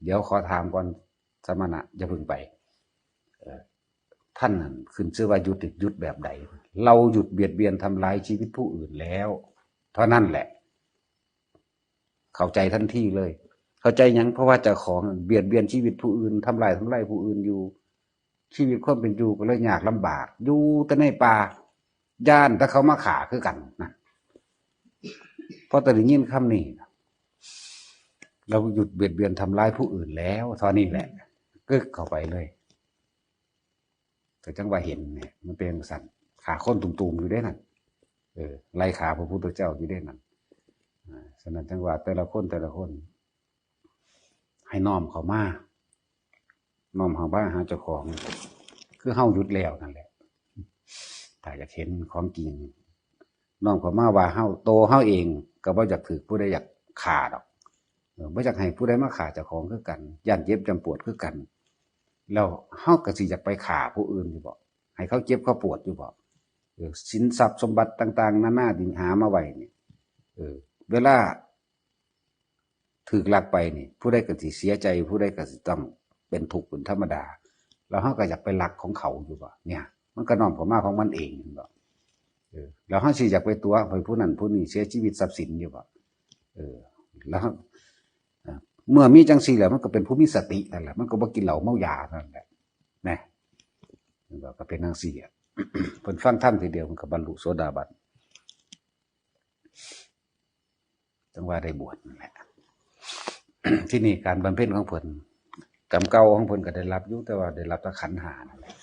เดี๋ยวขอถามก่อน สมณะ อย่าเพิ่งไป เอ่อ ท่านนั่นขึ้นชื่อว่าหยุด หยุดแบบใด เราหยุดเบียดเบียนทำลายชีวิตผู้อื่นแล้ว เท่านั้นแหละ เข้าใจทันทีเลย เข้าใจหยัง เพราะว่าเจ้าของเบียดเบียนชีวิตผู้อื่น ทำลาย ทำลายผู้อื่นอยู่ ชีวิตความเป็นอยู่ก็เลยยากลำบาก อยู่แต่ในป่า ย้านแต่เขามาฆ่าคือกันนะ พอแต่ได้ยินคำนี้ เราหยุดเบียดเบียนทำร้ายผู้อื่นแล้ว เท่านี้แหละ กึกเข้าไปเลย ก็จั่งว่าเห็นเนี่ย มันเป็นจั่งซั้น ฆ่าคนตุ่มๆอยู่เด้นั่น เออ ไล่ฆ่าพระพุทธเจ้าอยู่เด้นั่น อ่า ฉะนั้นจั่งว่าแต่ละคนแต่ละคน ให้น้อมเข้ามา น้อมเข้ามาหาเจ้าของ คือเฮาหยุดแล้วนั่นแหละ ถ้าอยากเห็นของจริง น้อมเข้ามาว่าเฮา โตเฮาเองก็บ่อยากถูกผู้ใดอยากฆ่าดอก เออ บ่อยากให้ผู้ใดมาฆ่าเจ้าของคือกัน ย้านเจ็บย้านปวดคือกัน แล้วเฮาก็สิอยากไปฆ่าผู้อื่นอยู่บ่ ให้เขาเจ็บเขาปวดอยู่บ่ เออ สินทรัพย์สมบัติต่างๆ นานาที่หามาไว้นี่ เออ เวลาถูกลักไปนี่ ผู้ใดก็สิเสียใจ ผู้ใดก็สิต้องเป็นทุกข์เป็นธรรมดา แล้วเฮาก็อยากไปลักของเขาอยู่บ่ เนี่ย มันก็น้อมเข้ามาของมันเองเห็นบ่ เออ แล้วเฮาสิอยากไปตั๋วให้ผู้นั้นผู้นี้เสียชีวิตทรัพย์สินอยู่บ่ เออ แล้ว เอ่อ เมื่อมีจังซี่แล้ว มันก็เป็นผู้มีสตินั่นแหละ มันก็บ่กินเหล้าเมายานั่นแหละ นะ มันก็เป็นจังซี่อะ เพิ่นฟังธรรมทีเดียว มันก็บรรลุโสดาบัน จังว่าได้บวชนั่นแหละ ที่นี่การบำเพ็ญของเพิ่น กรรมเก่าของเพิ่นก็ได้รับอยู่ แต่ว่าได้รับแต่ขันธ์ห้านั่นแหละ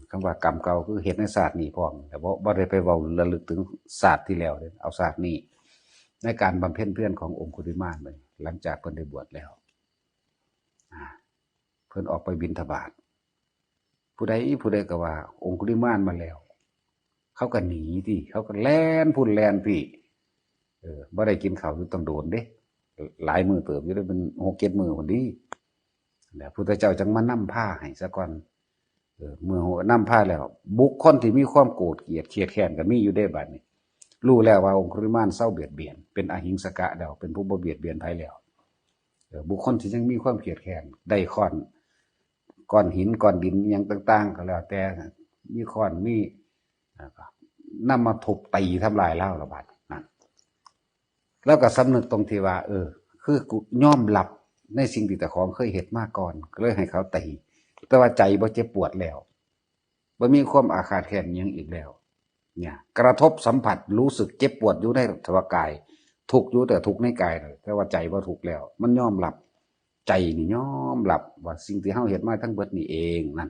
คำว่ากรรมเก่าคือเฮ็ดในชาตินี้พร้อม แต่บ่ บ่ได้ไปเว้าระลึกถึงชาติที่แล้วเด้ เอาชาตินี้ ในการบำเพ็ญเพียรขององคุลิมานเลย หลังจากเพิ่นได้บวชแล้ว อ่า เพิ่นออกไปบิณฑบาต ผู้ใด ผู้ใดก็ว่าองคุลิมานมาแล้ว เขาก็หนีติ เขาก็แล่นพุ้นแล่นพี้ เออ บ่ได้กินข้าวอยู่ตั้งโดนเด้ หลายมื้อเติบอยู่เด้ เป็นหกเจ็ดมื้อพุ้นติ แล้วพุทธเจ้าจั่งมานำพาให้ซะก่อน เออ เมื่อนำพาแล้ว บุคคลที่มีความโกรธเกลียดเคียดแค้นก็มีอยู่เด้บัดนี้ รู้แล้วว่าองคุลิมานเซาเบียดเบียน เป็นอหิงสกะแล้ว เป็นผู้บ่เบียดเบียนไผแล้ว เออ บุคคลที่ยังมีความเกลียดแค้น ได้ค้อน ก้อนหินก้อนดินอิหยังต่างๆ ก็แล้วแต่ มีค้อน มี อ่า นำมาทุบตีทำลายลาวละบาดนั่น แล้วก็สำนึกตรงที่ว่า เออ คือกูยอมรับในสิ่งที่เจ้าของเคยเฮ็ดมาก่อน ก็เลยให้เขาตี แต่ว่าใจบ่เจ็บปวดแล้ว บ่มีความอาฆาตแค้นอิหยังอีกแล้ว เนี่ย กระทบสัมผัสรู้สึกเจ็บปวดอยู่ในทวารกาย ทุกข์อยู่แต่ทุกข์ในกายน่ะ แต่ว่าใจบ่ทุกข์แล้ว มันยอมรับ ใจนี่ยอมรับว่าสิ่งที่เฮาเฮ็ดมาทั้งเบิดนี่เองนั่น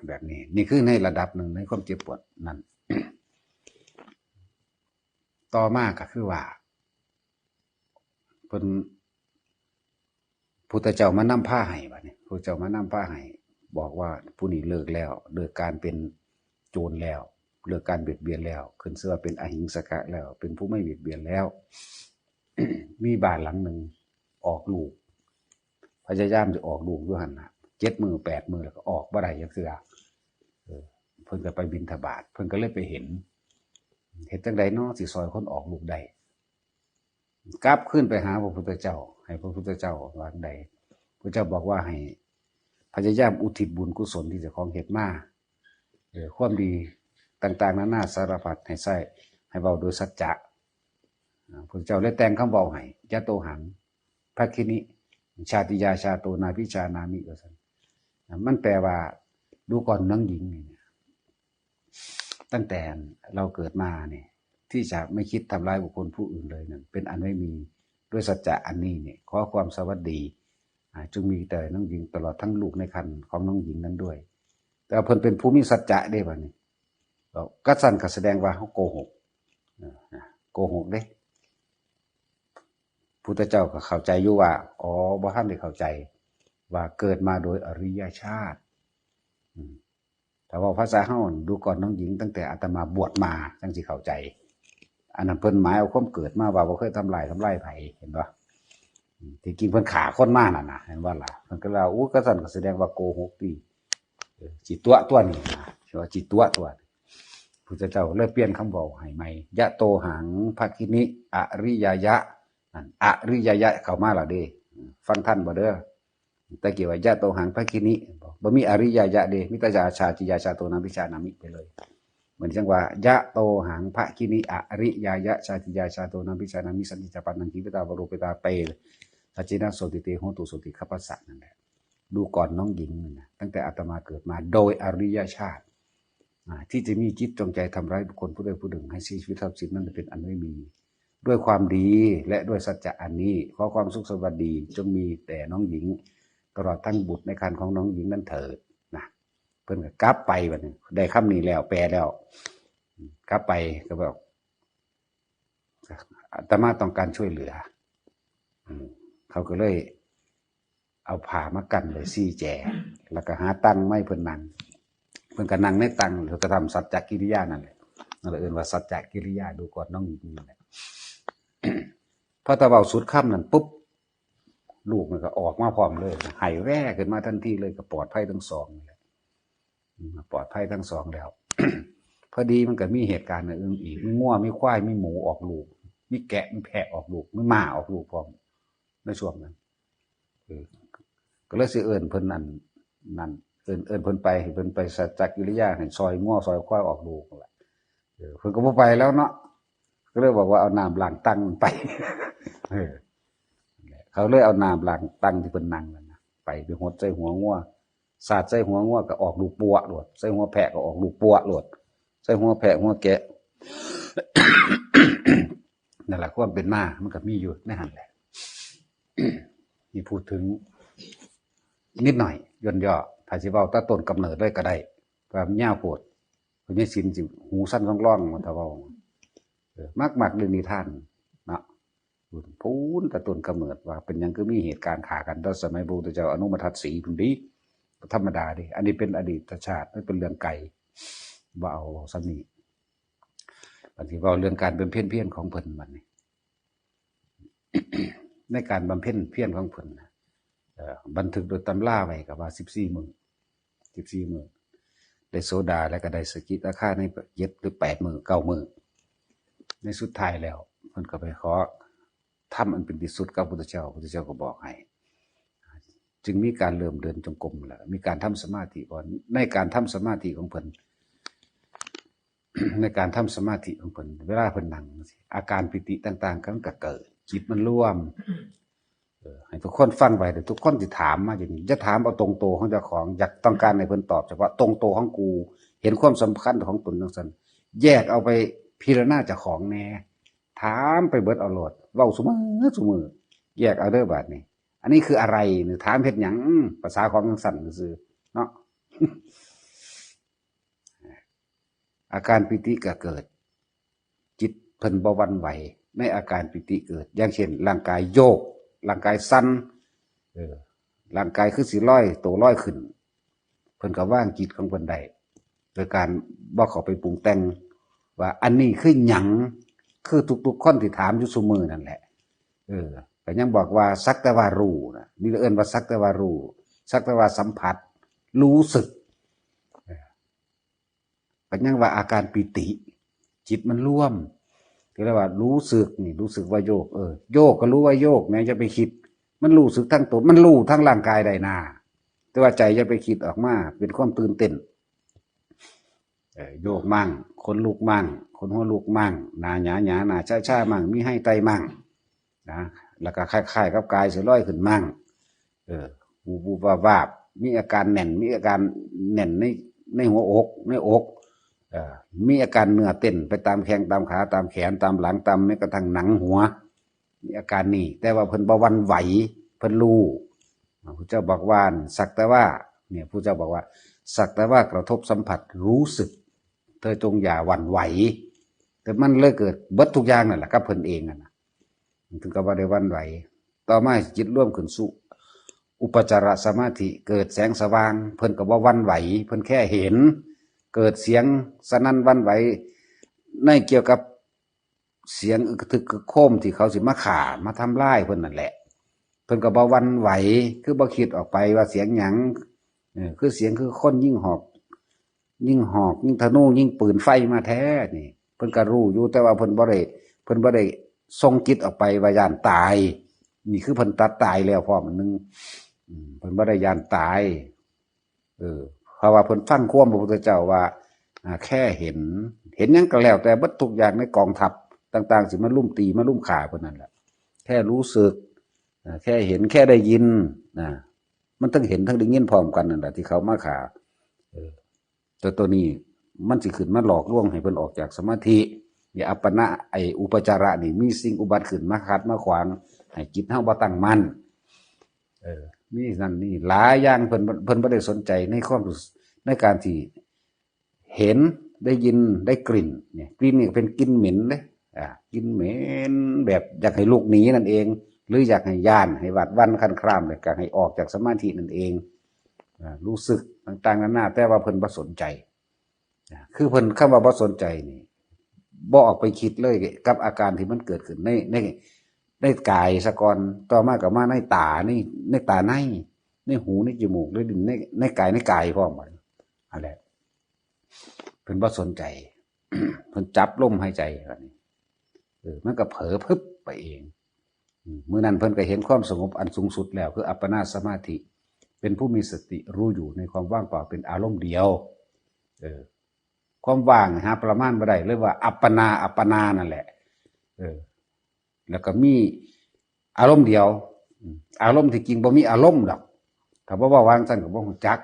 แบบนี้ นี่คือในระดับหนึ่งในความเจ็บปวดนั่น ต่อมาก็คือว่า เพิ่น พุทธเจ้ามานำพาให้บัดนี้ พุทธเจ้ามานำพาให้ บอกว่าผู้นี้เลิกแล้ว เลิกการเป็นโจรแล้ว เลิกการเบียดเบียนแล้ว ขึ้นชื่อว่าเป็นอหิงสกะแล้ว เป็นผู้ไม่เบียดเบียนแล้ว มีบ้านหลังหนึ่งออกลูก พยายามจะออกลูกอยู่หั่นน่ะ เจ็ดมื้อแปดมื้อแล้วก็ออกบ่ได้จักเทื่อ เออ เพิ่นก็ไปบิณฑบาต เพิ่นก็เลยไปเห็น เฮ็ดจั่งใดน้อสิซอยคนออกลูกได้ กลับคืนไปหาพระพุทธเจ้า ให้พระพุทธเจ้าว่าจั่งใด พระเจ้าบอกว่าให้พยายามอุทิศบุญกุศลที่เจ้าของเฮ็ดมา เออ ความดีต่างๆ นานาสารพัดให้ใช้ ให้เว้าโดยสัจจะ อ่า พระเจ้าเลยแต่งคำเว้าให้ ยะโตหัง ภักขินิ ชาติยาชาโต นาภิชานามิ ว่าซั่น อ่า มันแปลว่า ดูก่อนนางหญิงนี่นะ ตั้งแต่เราเกิดมาเนี่ย ที่จะไม่คิดทำร้ายบุคคลผู้อื่นเลยนั้น เป็นอันไม่มี ด้วยสัจจะอันนี้เนี่ย ขอความสวัสดี อ่า จงมีแต่นางหญิงตลอดทั้งลูกในครรภ์ของนางหญิงนั้นด้วย แต่ว่าเพิ่นเป็นผู้มีสัจจะเด้บัดนี้ แล้วกะซั่นก็แสดงว่าเฮาโกหก เออ นะ โกหกเด้ พุทธเจ้าก็เข้าใจอยู่ว่า อ๋อ บ่ทันได้เข้าใจว่าเกิดมาโดยอริยชาติ อืม ถ้าเว้าภาษาเฮา ดูก่อนนางหญิง ตั้งแต่อาตมาบวชมา จั่งสิเข้าใจ อันนั้นเพิ่นหมายเอาความเกิดมาว่าบ่เคยทำลาย ทำลายไผ เห็นบ่ อืม ที่จริงเพิ่นฆ่าคนมานั่นน่ะ เห็นบ่ล่ะ เพิ่นก็เลยว่า อู้ กะซั่นก็แสดงว่าโกหกติ เออ สิตั๋วตั๋วนี่นะ สิว่าสิตั๋วตั๋ว พุทธเจ้าเลยเปลี่ยนคำเว้าให้ใหม่ ยะโตหัง ภักขินิ อริยายะ นั่น อริยายะเข้ามาแล้วเด้ ฟังทันบ่เด้อ ตะกี้ว่ายะโตหัง ภักขินิ บ่มีอริยายะเด้ มีแต่ชาติยาชาโต นาภิชานามิ ไปเลย เหมือนจั่งว่า ยะโตหัง ภักขินิ อริยายะ ชาติยาชาโต นาภิชานามิ สันติจาปานัง จีวิตาวโรปิตา เต สัจจินะโสติ เต โหตุ โสติ คัพพะสะ นั่นแหละ ดูก่อนนางหญิงนี่นะ ตั้งแต่อาตมาเกิดมา โดยอริยชาติ อ่า ที่จะมีจิตจงใจทำร้ายบุคคลผู้ใดผู้หนึ่ง ให้เสียชีวิตทรัพย์สินนั้นเป็นอันไม่มี ด้วยความดีและด้วยสัจจะอันนี้ ขอความสุขสวัสดีจงมีแต่นางหญิง ตลอดทั้งบุตรในครรภ์ของนางหญิงนั้นเถิด นะ เพิ่นก็กลับไปบัดนี้ ได้คำนี้แล้ว แปลแล้ว กลับไปก็บอก อาตมาต้องการช่วยเหลือ อืม เขาก็เลยเอาผ้ามากั้นไว้สี่แจ แล้วก็หาตังมาให้เพิ่นนั่ง เพิ่นก็นั่งในตัง เพิ่นก็ทำสัจจกิริยานั่นแหละ นั่นแหละเอิ้นว่าสัจจกิริยา ดูก่อนนางหญิงนั่นแหละ พอตะเว้าสุดคำนั่นปุ๊บ ลูกมันก็ออกมาพร้อมเลย ไห้แว่ขึ้นมาทันทีเลย ก็ปลอดภัยทั้งสองนี่แหละ อืม ปลอดภัยทั้งสองแล้ว พอดีมันก็มีเหตุการณ์อื่นอีก มีงัว มีควาย มีหมูออกลูก มีแกะ มีแพะออกลูก มีม้าออกลูกพร้อม ในช่วงนั้น เออ ก็เลยสิเอิ้นเพิ่นนั่น นั่น เอิ้น เอิ้นเพิ่นไป ให้เพิ่นไปสัจจกิริยา ให้ซอยงัวซอยควายออกลูกนั่นแหละ เออ เพิ่นก็บ่ไปแล้วเนาะ ก็เลยบอกว่าเอาน้ำล้างตังมันไป เออ เขาเลยเอาน้ำล้างตังที่เพิ่นนั่งนั่นนะ ไป ไปหดใส่หัวงัว สาดใส่หัวงัวก็ออกลูกปัวโลด ใส่หัวแพะก็ออกลูกปัวโลด ใส่หัวแพะหัวแกะ นั่นแหละ ความเป็นมามันก็มีอยู่ในหั่นแหละ นี่พูดถึงนิดหน่อย ย่นย่อ ถ้าสิเว้าแต่ต้นกำเนิดเลยก็ได้ ว่ามันยาวโพด พญาศิลป์สิหูสั้นร่องๆ ว่าถ้าเว้า เออ มักๆ เรื่องนิทานเนาะ พูดพูนแต่ต้นกำเนิดว่าเป็นหยังคือมีเหตุการณ์ฆ่ากันตอนสมัยพระพุทธเจ้าอนุมทัตสีพุ้นดี บ่ธรรมดาเด้ อันนี้เป็นอดีตชาติ มันเป็นเรื่องไกล บ่เอา เอาซ้ำนี้ บัดนี้เว้าเรื่องการบำเพ็ญเพียรของเพิ่นบัดนี้ ในการบำเพ็ญเพียรของเพิ่นน่ะ เอ่อ บันทึกโดยตำราไว้ก็ว่าสิบสี่มื้อ สิบสี่มื้อ ได้โสดาแล้วก็ได้สกิทาคาในเจ็ดหรือแปดมื้อ เก้ามื้อ ในสุดท้ายแล้ว เพิ่นก็ไปขอธรรมอันเป็นที่สุดกับพุทธเจ้า พุทธเจ้าก็บอกให้ จึงมีการเริ่มเดินจงกรมแล้ว มีการทำสมาธิ เพราะในการทำสมาธิของเพิ่น ในการทำสมาธิของเพิ่น เวลาเพิ่นนั่งจั่งซี้ อาการปีติต่างๆ ก็มันก็เกิด จิตมันรวม เออ ให้ทุกคนฟังไว้ เดี๋ยวทุกคนสิถามมาอย่างนี้ อย่าถามเอาตรงตัวของเจ้าของ อยากต้องการให้เพิ่นตอบเฉพาะตรงตัวของกู เห็นความสำคัญของตนจั่งซั้น แยกเอาไปพิจารณาเจ้าของแน่ ถามไปเบิดเอาโลด เว้าซุมื้อซุมื้อ แยกเอาเด้อบาดนี้ อันนี้คืออะไรนี่ ถามเฮ็ดหยัง อืม ภาษาของจั่งซั้นซื่อๆ เนาะ อาการปีติก็เกิด จิตเพิ่นบ่หวั่นไหว ในอาการปีติเกิด อย่างเช่น ร่างกายโยก ร่างกายสั่น เออ ร่างกายคือสิลอย โตลอยขึ้น เพิ่นก็วางจิตของเพิ่นได้ โดยการบ่เข้าไปปรุงแต่ง ว่าอันนี้คือหยัง คือทุกๆ คนที่ถามอยู่ซุมื้อนั่นแหละ เออ ก็ยังบอกว่าสักแต่ว่ารู้นะ นี่เอิ้นว่าสักแต่ว่ารู้ สักแต่ว่าสัมผัส รู้สึก เออ ก็ยังว่าอาการปีติ จิตมันรวม ที่เรียกว่ารู้สึกนี่ รู้สึกว่าโยก เออ โยกก็รู้ว่าโยกแหม อย่าไปคิด มันรู้สึกทั้งตัว มันรู้ทั้งร่างกายได้นา แต่ว่าใจอย่าไปคิดออกมา เป็นความตื่นเต้น เออ โยกมั่ง ขนลุกมั่ง ขนหัวลุกมั่ง หน้าหยาหยา หน้าชาชามั่ง มีไฮไตมั่ง นะ แล้วก็คล้ายๆ กับกายสิลอยขึ้นมั่ง เออ วูบๆ วาบๆ มีอาการแน่น มีอาการแน่นใน ในหัวอก ในอก เอ่อ มีอาการเหงื่อเต้นไปตามแข้งตามขา ตามแขน ตามหลัง ตามแม้กระทั่งหนังหัว มีอาการนี้ แต่ว่าเพิ่นบ่หวั่นไหว เพิ่นรู้ พระพุทธเจ้าบอกว่า สักแต่ว่า เนี่ย พระพุทธเจ้าบอกว่า สักแต่ว่ากระทบสัมผัสรู้สึก เธอจงอย่าหวั่นไหว แต่มันเลยเกิดเบิดทุกอย่างนั่นแหละกับเพิ่นเองนั่นน่ะ ถึงกับว่าได้หวั่นไหว ต่อมาจิตรวมขึ้นสู่อุปจารสมาธิ เกิดแสงสว่าง เพิ่นก็บ่หวั่นไหว เพิ่นแค่เห็น เกิดเสียงสนั่นหวั่นไหว ในเกี่ยวกับเสียงอึกกระทึกครึกโครมที่เขาสิมาฆ่ามาทำลายเพิ่นนั่นแหละ เพิ่นก็บ่หวั่นไหว คือบ่คิดออกไปว่าเสียงหยัง เออ คือเสียงคือคนยิงหอก ยิงหอก ยิงธนู ยิงปืนไฟมาแท้นี่ เพิ่นก็รู้อยู่ แต่ว่าเพิ่นบ่ได้ เพิ่นบ่ได้ส่งจิตออกไปว่าย้านตาย นี่คือเพิ่นตัดตายแล้วพร้อมอันหนึ่ง อืม เพิ่นบ่ได้ย้านตาย เออ เพราะว่าเพิ่นฟังความพระพุทธเจ้าว่า อ่า แค่เห็น เห็นหยังก็แล้วแต่เบิดทุกอย่างในกองทัพต่างๆ สิมารุมตีมารุมฆ่าเพิ่นนั่นแหละ แค่รู้สึก อ่า แค่เห็น แค่ได้ยิน นะ มันทั้งเห็นทั้งได้ยินพร้อมกันนั่นแหละที่เขามาฆ่า เออ แต่ตัวนี้มันสิขึ้นมาหลอกลวงให้เพิ่นออกจากสมาธิ เนี่ย อัปปนา ไอ้อุปจาระนี่มีสิ่งอุบัติขึ้นมาขัดมาขวาง ให้จิตเฮาบ่ตั้งมั่น เออ มีนั่นนี่หลายอย่าง เพิ่น เพิ่นบ่ได้สนใจในความ ในการที่เห็น ได้ยิน ได้กลิ่น เนี่ย กลิ่นนี่ก็เป็นกลิ่นเหม็นเด้ อ่า กลิ่นเหม็นแบบอยากให้ลุกหนีนั่นเอง หรืออยากให้ย้าน ให้หวาดหวั่นครั่นคราม แล้วก็ให้ออกจากสมาธินั่นเอง อ่า รู้สึกต่างๆ นานา แต่ว่าเพิ่นบ่สนใจ อ่า คือเพิ่น คำว่าบ่สนใจนี่ บ่ออกไปคิดเลยกับอาการที่มันเกิดขึ้นใน ใน ในกายซะก่อน ต่อมาก็มาในตา ใน ในตาใน ในหู ในจมูก ในลิ้น ใน ในกาย ในกายพร้อมบัดนี้ อันแหละ เพิ่นบ่สนใจ เพิ่นจับลมหายใจบัดนี้ เออ มันก็เผลอพึบไปเอง อืม มื้อนั้นเพิ่นก็เห็นความสงบอันสูงสุดแล้ว คืออัปปนาสมาธิ เป็นผู้มีสติรู้อยู่ในความว่างเปล่าเป็นอารมณ์เดียว เออ ความว่างหาประมาณบ่ได้ เลยว่าอัปปนา อัปปนานั่นแหละ เออ แล้วก็มีอารมณ์เดียว อืม อารมณ์ที่จริงบ่มีอารมณ์ดอก ถ้าบ่เว้าว่าจั่งซั้นก็บ่ฮู้จัก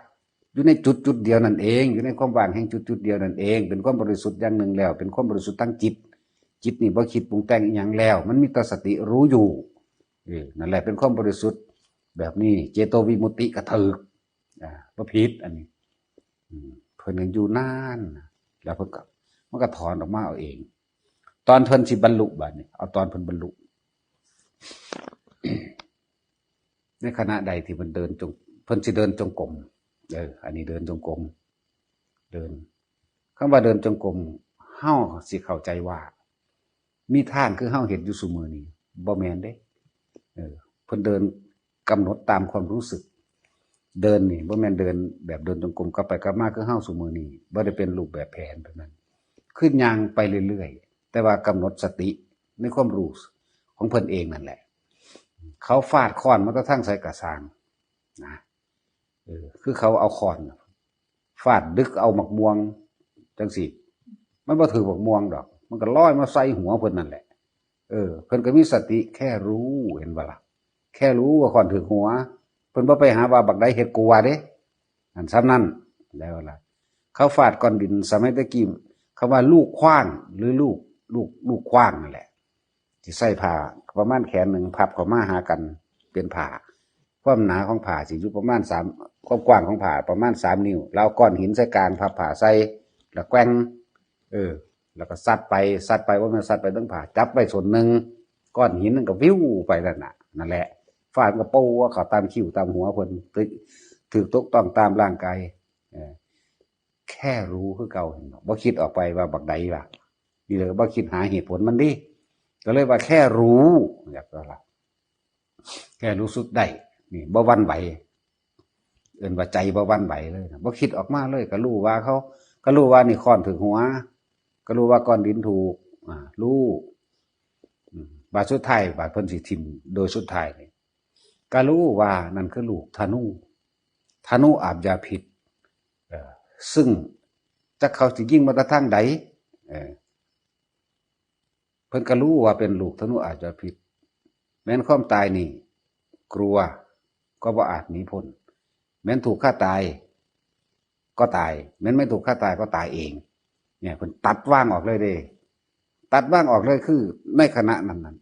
อยู่ในจุดจุดเดียวนั่นเอง อยู่ในความว่างแห่งจุดจุดเดียวนั่นเอง เป็นความบริสุทธิ์อย่างหนึ่งแล้ว เป็นความบริสุทธิ์ทางจิต จิตนี่บ่คิดปรุงแต่งอิหยังแล้ว มันมีแต่สติรู้อยู่ เออ นั่นแหละเป็นความบริสุทธิ์แบบนี้ เจโตวิมุตติก็ถืก อ่า บ่ผิดอันนี้ อืม เพิ่นยังอยู่นานนะ แล้วเพิ่นก็ มันก็ถอนออกมาเอาเอง ตอนเพิ่นสิบรรลุบัดนี้ เอาตอนเพิ่นบรรลุ ในขณะใดที่เพิ่นเดินจง เพิ่นสิเดินจงกรม เออ อันนี้เดินจงกรม เดิน คำว่าเดินจงกรม เฮาสิเข้าใจว่า มีทางคือเฮาเฮ็ดอยู่ซุมื้อนี้ บ่แม่นเด้ เออ เพิ่นเดินกำหนดตามความรู้สึก เดินนี่บ่แม่นเดินแบบเดินจงกรมกลับไปกลับมาคือเฮาซุมื้อนี้ บ่ได้เป็นรูปแบบแผนแบบนั้น คือย่างไปเรื่อยๆ แต่ว่ากำหนดสติในความรู้ของเพิ่นเองนั่นแหละ เขาฟาดค้อนมาแต่ทางไสกะซ่างนะ เออ คือเขาเอาค้อนน่ะฟาดดึกเอาหมากม่วงจั่งซี้ มันบ่ถืกหมากม่วงดอก มันก็ลอยมาใส่หัวเพิ่นนั่นแหละ เออ เพิ่นก็มีสติแค่รู้ เห็นบ่ล่ะ แค่รู้ว่าค้อนถืกหัว เพิ่นบ่ไปหาว่าบักใดเฮ็ดกูว่าเด้ อันส่ำนั้น แล้วล่ะ เขาฟาดก้อนดินสมัยตะกี้ คำว่าลูกขว้าง หรือลูก ลูก ลูกขว้างนั่นแหละ สิใส่ผ้าประมาณแขนหนึ่งพับเข้ามาหากันเป็นผ้า ความหนาของผ้าสิอยู่ประมาณสาม ความกว้างของผ้าประมาณสามนิ้ว แล้วเอาก้อนหินใส่กลางพับผ้าใส่ แล้วแกว่ง เออ แล้วก็ซัดไป ซัดไป ว่ามันซัดไปทั้งผ้า จับไปส่วนหนึ่ง ก้อนหินนั่นก็วิวไปนั่นน่ะ นั่นแหละ ฟาดก็โป้เข้าตามคิ้วตามหัวเพิ่น ถืก ถืกตกต้องตามร่างกาย เออ แค่รู้คือเก่า เห็นบ่ บ่คิดออกไปว่าบักใดล่ะ นี่เลยบ่คิดหาเหตุผลมันดิ ก็เลยว่าแค่รู้ อยากว่าล่ะ แค่รู้สึกได้ นี่ บ่หวั่นไหว เอิ้นว่าใจบ่หวั่นไหวเลยนะ บ่คิดออกมาเลย ก็รู้ว่าเขา ก็รู้ว่านี่ค้อนถืกหัว ก็รู้ว่าก้อนดินถูก อ่า รู้ อืม บาดสุดท้าย บาดเพิ่นสิทิ่มโดยสุดท้ายนี่ ก็รู้ว่านั่นคือลูกธนู ธนูอาบยาพิษ เอ่อ ซึ่งจักเขาสิยิงมาแต่ทางใด เอ่อ เพิ่นก็รู้ว่าเป็นลูกธนูอาบยาพิษ แม้นความตายนี่ กลัว ก็บ่อาจหนีพ้น แม้นถูกฆ่าตาย ก็ตาย แม้นไม่ถูกฆ่าตายก็ตายเอง เนี่ย เพิ่นตัดวางออกเลยเด้ ตัดวางออกเลย คือในขณะนั้นนั้น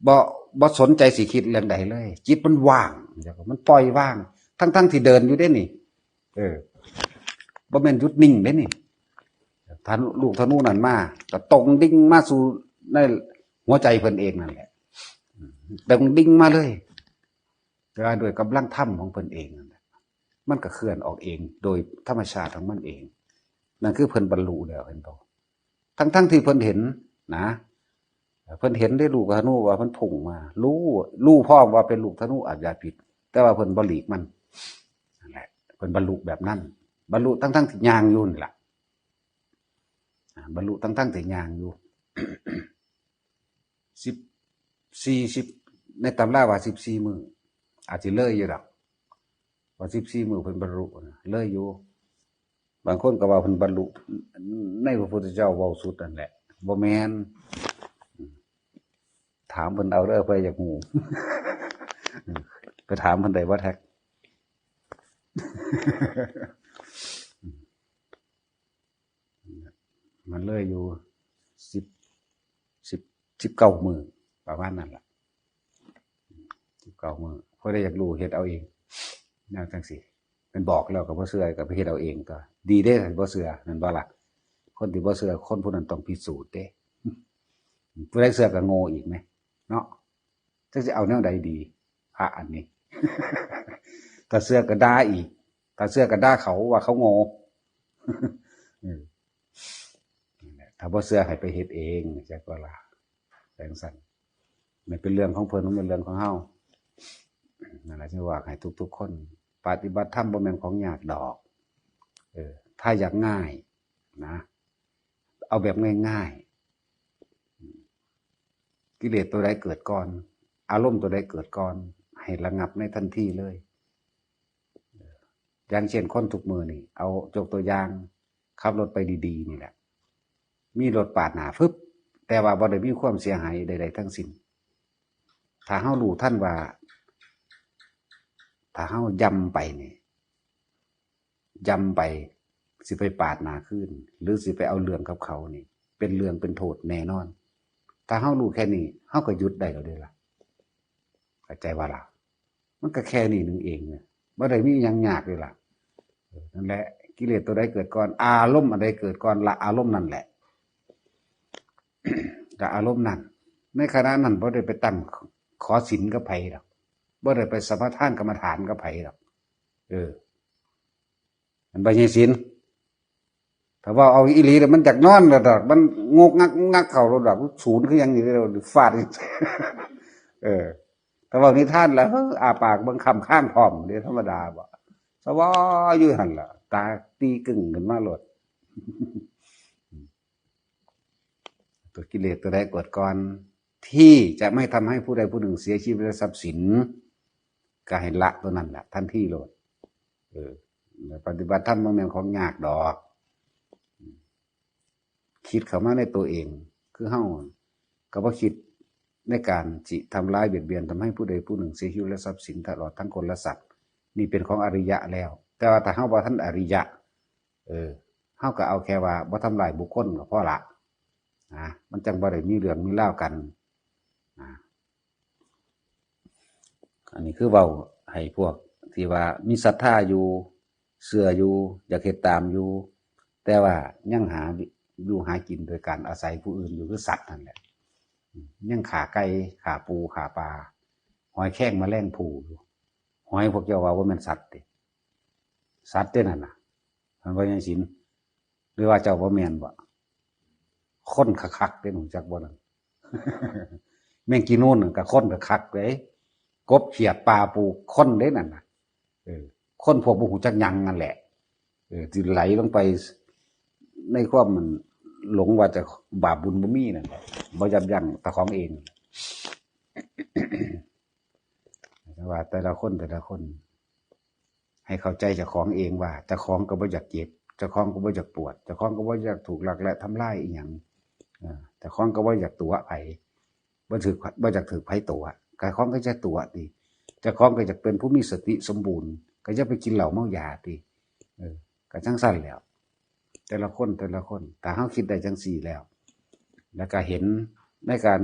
บ่ บ่สนใจสิคิดเรื่องใดเลย จิตมันว่าง มันปล่อยวาง ทั้งๆที่เดินอยู่เด้นี่ เออ บ่แม่นหยุดนิ่งเด้นี่ ธนู ลูกธนูนั่นมา ก็ตรงดิ่งมาสู่ในหัวใจเพิ่นเองนั่นแหละ ตรงดิ่งมาเลย แต่ว่าด้วยกำลังธรรมของเพิ่นเองนั่นแหละ มันก็เคลื่อนออกเองโดยธรรมชาติของมันเอง นั่นคือเพิ่นบรรลุแล้ว เห็นบ่ ทั้งๆที่เพิ่นเห็นนะ เพิ่นเห็นได้ลูกธนูว่ามันพุ่งมา รู้ รู้พร้อมว่าเป็นลูกธนูอาบยาพิษ แต่ว่าเพิ่นบ่หลีกมัน นั่นแหละ เพิ่นบรรลุแบบนั้น บรรลุทั้งๆที่ย่างอยู่นี่ล่ะ อ่า บรรลุทั้งๆที่ย่างอยู่ สิบสี่ สิบ ในตำราว่าสิบสี่มื้อ อาจสิเลยอยู่ดอก ว่าสิบสี่มื้อเพิ่นบรรลุนะ เลยอยู่ บางคนก็ว่าเพิ่นบรรลุในพระพุทธเจ้าเว้าสุดนั่นแหละ บ่แม่น ถามเพิ่นเอาเด้อ เพิ่นอยากรู้ ไปถามเพิ่นได้บ่แท็ก มันเลยอยู่ สิบ สิบ สิบเก้ามื้อ ประมาณนั้นล่ะ สิบเก้ามื้อ ผู้ใดอยากรู้เฮ็ดเอาเอง แนวจั่งซี้ เพิ่นบอกแล้วก็บ่เชื่อ ก็ไปเฮ็ดเอาเองก็ดีเด้ บ่เชื่อ แม่นบ่ล่ะ คนที่บ่เชื่อ คนผู้นั้นต้องพิสูจน์เด้ ผู้ใดเชื่อก็โง่อีกแหม เนาะ จักสิเอาแนวใดดี พระอันนี้ ถ้าเชื่อก็ด่าอีก ถ้าเชื่อก็ด่าเขาว่าเขาโง่ เออ นั่นแหละ ถ้าบ่เชื่อให้ไปเฮ็ดเอง จักว่าล่ะ จั่งซั้น มันเป็นเรื่องของเพิ่น มันเป็นเรื่องของเฮา นั่นแหละที่ว่าให้ทุกๆคน ปฏิบัติธรรมบ่แม่นของยากดอก เออ ถ้าอยากง่ายนะ เอาแบบง่ายๆ กิเลสตัวใดเกิดก่อน อารมณ์ตัวใดเกิดก่อน ให้ระงับในทันทีเลย อย่างเช่นคนทุกมื้อนี่ เอายกตัวอย่าง ขับรถไปดีๆ นี่แหละ มีรถปาดหน้าฟึบ แต่ว่าบ่ได้มีความเสียหายใดๆ ทั้งสิ้น ถ้าเฮารู้ทันว่า ถ้าเฮาย่ำไปนี่ ย่ำไป สิไปปาดหน้าคืน หรือสิไปเอาเรื่องกับเขานี่ เป็นเรื่องเป็นโทษแน่นอน ถ้าเฮารู้แค่นี้ เฮาก็หยุดได้แล้วเด้ล่ะ เข้าใจบ่ล่ะ มันก็แค่นี้หนึ่งเองเนี่ย บ่ได้มีหยังยากเลยล่ะ เออ นั่นแหละ กิเลสตัวใดเกิดก่อน อารมณ์อันใดเกิดก่อน ละอารมณ์นั่นแหละ ละอารมณ์นั่น ในขณะนั้นบ่ได้ไปตั้งขอศีลกับไผดอก บ่ได้ไปสมาทานกรรมฐานกับไผดอก เออ มันบ่ใช่ศีล ถ้าว่าเอาอีหลีแล้วมันอยากนอนแล้วดอก มันงกงักงกงักเข้าแล้วดอก ศูนย์คือหยังนี่แล้วฟาด เออ ถ้าเว้านิทานแล้ว เฮ้อ อ้าปากเบิ่งค่ำค้างพร้อมเด้ ธรรมดาบ่ สบายอยู่หั่นล่ะ ตาตีกึ่งขึ้นมาโลด ตัวกิเลสตัวใดเกิดก่อน ที่จะไม่ทำให้ผู้ใดผู้หนึ่งเสียชีวิตและทรัพย์สิน ก็ให้ละตัวนั้นแหละ ทันทีโลด เออ ปฏิบัติธรรมบ่แม่นของยากดอก คิดเข้ามาในตัวเอง คือเฮาก็บ่คิดในการสิทำร้ายเบียดเบียนทำให้ผู้ใดผู้หนึ่งเสียชีวิตและทรัพย์สินตลอดทั้งคนและสัตว์ นี่เป็นของอริยะแล้ว แต่ว่าถ้าเฮาบ่ทันอริยะ เออ เฮาก็เอาแค่ว่าบ่ทำลายบุคคลก็พอละ นะ มันจังบ่ได้มีเรื่องมีราวกัน นะ อันนี้คือเว้าให้พวกที่ว่ามีศรัทธาอยู่ เชื่ออยู่ อยากเฮ็ดตามอยู่ แต่ว่ายังหาอยู่หากินโดยการอาศัยผู้อื่นอยู่ คือสัตว์นั่นแหละ ยังฆ่าไก่ ฆ่าปู ฆ่าปลา หอยแครงแมลงภู่อยู่ หอยพวกเจ้าว่าบ่แม่นสัตว์ติ สัตว์เด้นั่นน่ะ มันว่าจังซี่ หรือว่าเจ้าบ่แม่นบ่ คนคักๆเด้ รู้จักบ่นั่น แมงกีนูนน่ะก็คนคักๆเด้ กบ เขียด ปลา ปู คนเด้นั่นน่ะ เออ คนพวกบ่รู้จักหยังนั่นแหละ เออ ที่ไหลลงไปในความมันหลงว่าจะบาปบุญบ่มีนั่นแหละ บ่ยับยั้งเจ้าของเอง แต่ว่าแต่ละคนแต่ละคน ให้เข้าใจเจ้าของเองว่า เจ้าของก็บ่อยากเจ็บ เจ้าของก็บ่อยากปวด เจ้าของก็บ่อยากถูกลักและทำลายอีหยัง เออ เจ้าของก็บ่อยากตั๋วไผ บ่ถืก บ่อยากถืกไผตั๋ว เจ้าของก็จะตั๋วติ เจ้าของก็อยากเป็นผู้มีสติสมบูรณ์ ก็อย่าไปกินเหล้าเมายาติ เออ ก็จั่งซั้นแหล้ว แต่ละคนแต่ละคน ถ้าเฮาคิดได้จั่งซี้แล้ว แล้วก็เห็นในการ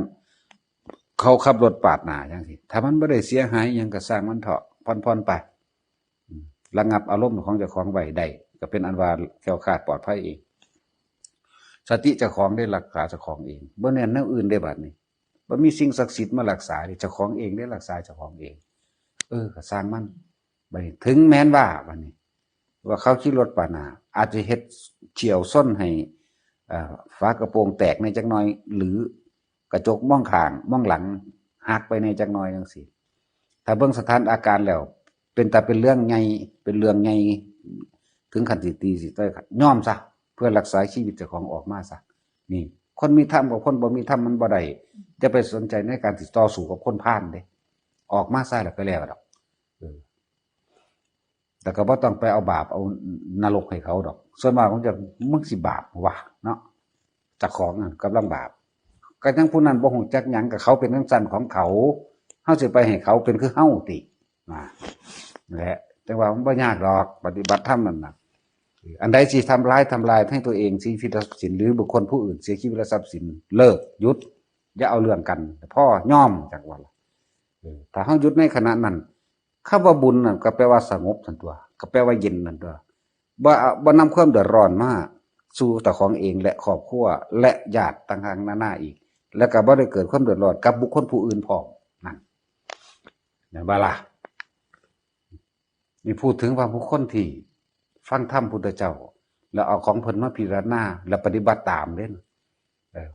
เขาขับรถปาดหน้าจั่งซี้ ถ้ามันบ่ได้เสียหายหยังก็ซ่างมันเถาะ ผ่อนๆไป อืม ระงับอารมณ์ของเจ้าของไว้ได้ ก็เป็นอันว่าแคล้วคลาดปลอดภัยเอง สติเจ้าของได้รักษาเจ้าของเอง บ่แม่นแนวอื่นได้บัดนี้ บ่มีสิ่งศักดิ์สิทธิ์มารักษาเด้ เจ้าของเองได้รักษาเจ้าของเอง เออ ก็ซ่างมัน บัดนี้ ถึงแม้นว่า บัดนี้ ว่าเขาขี่รถปาดหน้า อาจจะเฮ็ดเฉี่ยวชนให้ เอ่อ ฝากระโปรงแตกแหน่จักหน่อย หรือกระจกมองข้าง มองหลังหักไปแหน่จักหน่อยจั่งซี้ ถ้าเบิ่งสถานการณ์แล้ว เป็นตาเป็นเรื่องใหญ่ เป็นเรื่องใหญ่ ถึงขั้นสิตีสิต่อย ยอมซะ เพื่อรักษาชีวิตเจ้าของออกมาซะ นี่ คนมีธรรมกับคนบ่มีธรรมมันบ่ได้ อย่าไปสนใจในการสิต่อสู้กับคนพาลเด้ ออกมาซะแล้วก็แล้วดอก เออ แต่ก็บ่ต้องไปเอาบาปเอานรกให้เขาดอก ส่วนมากมันจะ มึงสิบาปวะเนาะ เจ้าของนั่นกำลังบาป ก็ยังผู้นั้นบ่ฮู้จักหยัง ก็เขาเป็นจั่งซั้นของเขา เฮาสิไปให้เขาเป็นคือเฮาติ นะ นั่นแหละ แต่ว่ามันบ่ยากดอก ปฏิบัติธรรมนั่นน่ะ อันใดสิทำร้าย ทำลายให้ตัวเอง เสียชีวิตทรัพย์สิน หรือบุคคลผู้อื่นเสียชีวิตและทรัพย์สิน เลิก หยุด อย่าเอาเรื่องกัน พอย่อม จักว่าล่ะ เออ ถ้าเฮาหยุดในขณะนั้น คำว่าบุญนั่นก็แปลว่าสงบซั่นตั่ว ก็แปลว่าเย็นนั่นตั่ว บ่ บ่นำความเดือดร้อนมาสู่เจ้าของเองและครอบครัวและญาติต่างๆนานาอีก แล้วก็บ่ได้เกิดความเดือดร้อนกับบุคคลผู้อื่นพร้อม นั่น แม่นบ่ล่ะ นี่พูดถึงว่าบุคคลที่ฟังธรรมพุทธเจ้า แล้วเอาของเพิ่นมาพิจารณา แล้วปฏิบัติตามเด้ เออ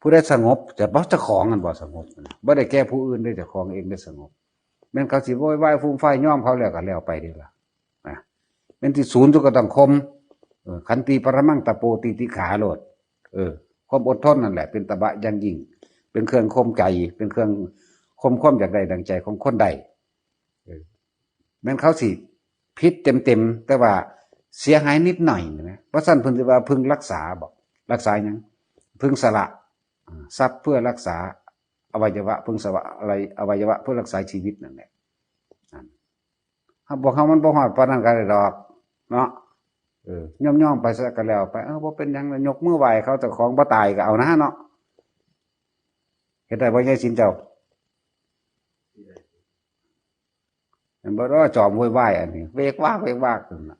ผู้ใดสงบ จะบ่เจ้าของกันบ่สงบนะ บ่ได้แก่ผู้อื่นเด้ เจ้าของเองได้สงบ แม่นเขาสิโวยวายฟูมฟายยอมเขาแล้วก็แล้วไปเด้ล่ะ นะ แม่นสิสูนสุดก็ต้องข่ม เออ ขันติปรมังตะโปติติขาโลด เออ ความอดทนนั่นแหละ เป็นตบะอย่างยิ่ง เป็นเครื่องข่มใจ เป็นเครื่องข่มความอยากได้ดังใจของคนได้ เออ แม่นเขาสิผิดเต็มๆ แต่ว่าเสียหายนิดหน่อยนะ เพราะฉะนั้นเพิ่นสิว่าพึงรักษา บอก รักษาหยัง พึงสละ อ่า ทรัพย์เพื่อรักษาอวัยวะ พึงสละอะไร อวัยวะเพื่อรักษาชีวิตนั่นแหละ นั่น ถ้าบอกเขามันบ่ฮอดปานนั้นก็ได้ดอก เนาะ เออ ย่อมๆ ไปซะก็แล้วไป เออ บ่เป็นหยัง ยกมือไหว้เขา เจ้าของบ่ตายก็เอานะเนาะ เฮ็ดได้บ่ ยายสินเจ้า เห็นบ่ ว่าจอมโวยวายอันนี้ เวกวาก เวกวากนั่นน่ะ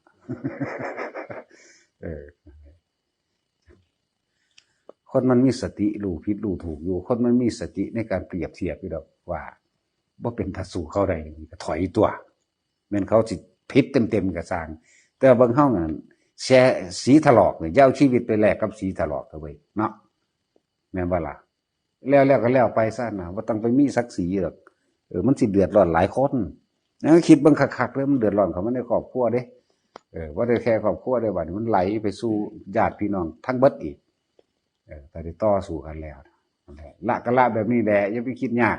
เออ คนมันมีสติรู้ผิดรู้ถูกอยู่ คนมันมีสติในการเปรียบเทียบอยู่ดอกว่า บ่เป็นตาสู้เขาได้ ก็ถอยตัว แม่นเขาสิผิดเต็มๆ ก็ซ่าง แต่ว่าเบิ่งเฮานั่น แชร์สีถลอกเนี่ย อย่าเอาชีวิตไปแลกกับสีถลอกเถอะเว้ย เนาะ แม่นบ่ล่ะ แล้ว แล้วก็แล้วไปซะนะ บ่ต้องไปมีศักดิ์ศรีดอก เออ มันสิเดือดร้อนหลายคน แล้วคิดเบิ่งคักๆ เด้อ มันเดือดร้อนเข้ามาในครอบครัวเด้ เออ บ่ได้แค่ครอบครัวเด้ บัดนี้มันไหลไปสู่ญาติพี่น้องทั้งเบิดอีก เออ แต่ได้ต่อสู้กันแล้วนะ นั่นแหละ ละก็ละแบบนี้แหละ อย่าไปคิดยาก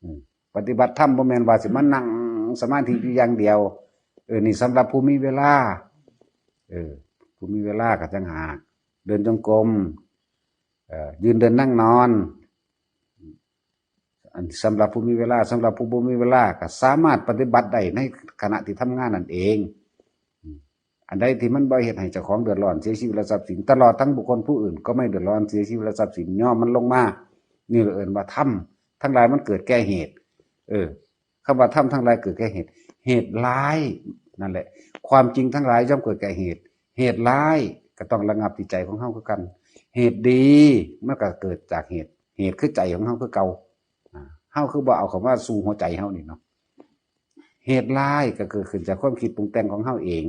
อืม ปฏิบัติธรรมบ่แม่นว่าสิมานั่งสมาธิอยู่อย่างเดียว เออ นี่สำหรับผู้มีเวลา เออ ผู้มีเวลาก็จั่งหาก เดินจงกรม เอ่อ ยืนเดินนั่งนอน อันสำหรับผู้มีเวลา สำหรับผู้บ่มีเวลาก็สามารถปฏิบัติได้ในขณะที่ทำงานนั่นเอง อืม อันใดที่มันบ่เฮ็ดให้เจ้าของเดือดร้อน เสียชีวิตและทรัพย์สิน ตลอดทั้งบุคคลผู้อื่นก็ไม่เดือดร้อน เสียชีวิตและทรัพย์สิน ย่อมมันลงมา นี่เอิ้นว่าธรรมทั้งหลายมันเกิดแก่เหตุ เออ คำว่าธรรมทั้งหลายเกิดแก่เหตุ เหตุร้ายนั่นแหละ ความจริงทั้งหลายย่อมเกิดแก่เหตุ เหตุร้ายก็ต้องระงับที่ใจของเฮาคือกัน เหตุดีมันก็เกิดจากเหตุ เหตุคือใจของเฮาคือเก่า อ่า เฮาคือบ่เอาเข้ามาสู่หัวใจเฮานี่เนาะ เหตุร้ายก็เกิดขึ้นจากความคิดปรุงแต่งของเฮาเอง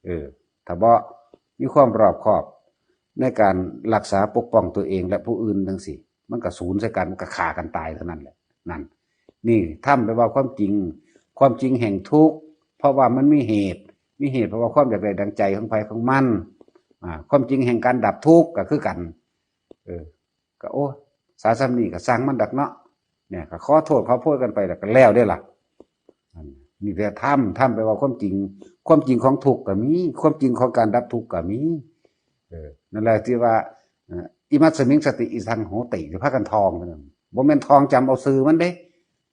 เออ ถ้าบ่มีความรอบคอบในการรักษาปกป้องตัวเองและผู้อื่นจั่งซี้ มันก็สูญใส่กัน มันก็ฆ่ากันตายเท่านั้นแหละ นั่น นี่ธรรมแปลว่าความจริง ความจริงแห่งทุกข์ เพราะว่ามันมีเหตุ มีเหตุเพราะว่าความอยากได้ดังใจของไผของมัน อ่า ความจริงแห่งการดับทุกข์ก็คือกัน เออ ก็ โอ้ สาส่ำนี้ก็ซ่างมันดอกเนาะ เนี่ย ก็ขอโทษขอโพยกันไปแล้วก็แล้วเด้ล่ะ อันนี้แหละธรรม ธรรมแปลว่าความจริง ความจริงของทุกข์ก็มี ความจริงของการดับทุกข์ก็มี เออ นั่นแหละที่ว่า เอ่อ อิมัสสมิงสติอิทังโหติ สิพากันท่องนั่นน่ะ บ่แม่นท่องจำเอาชื่อมันเด้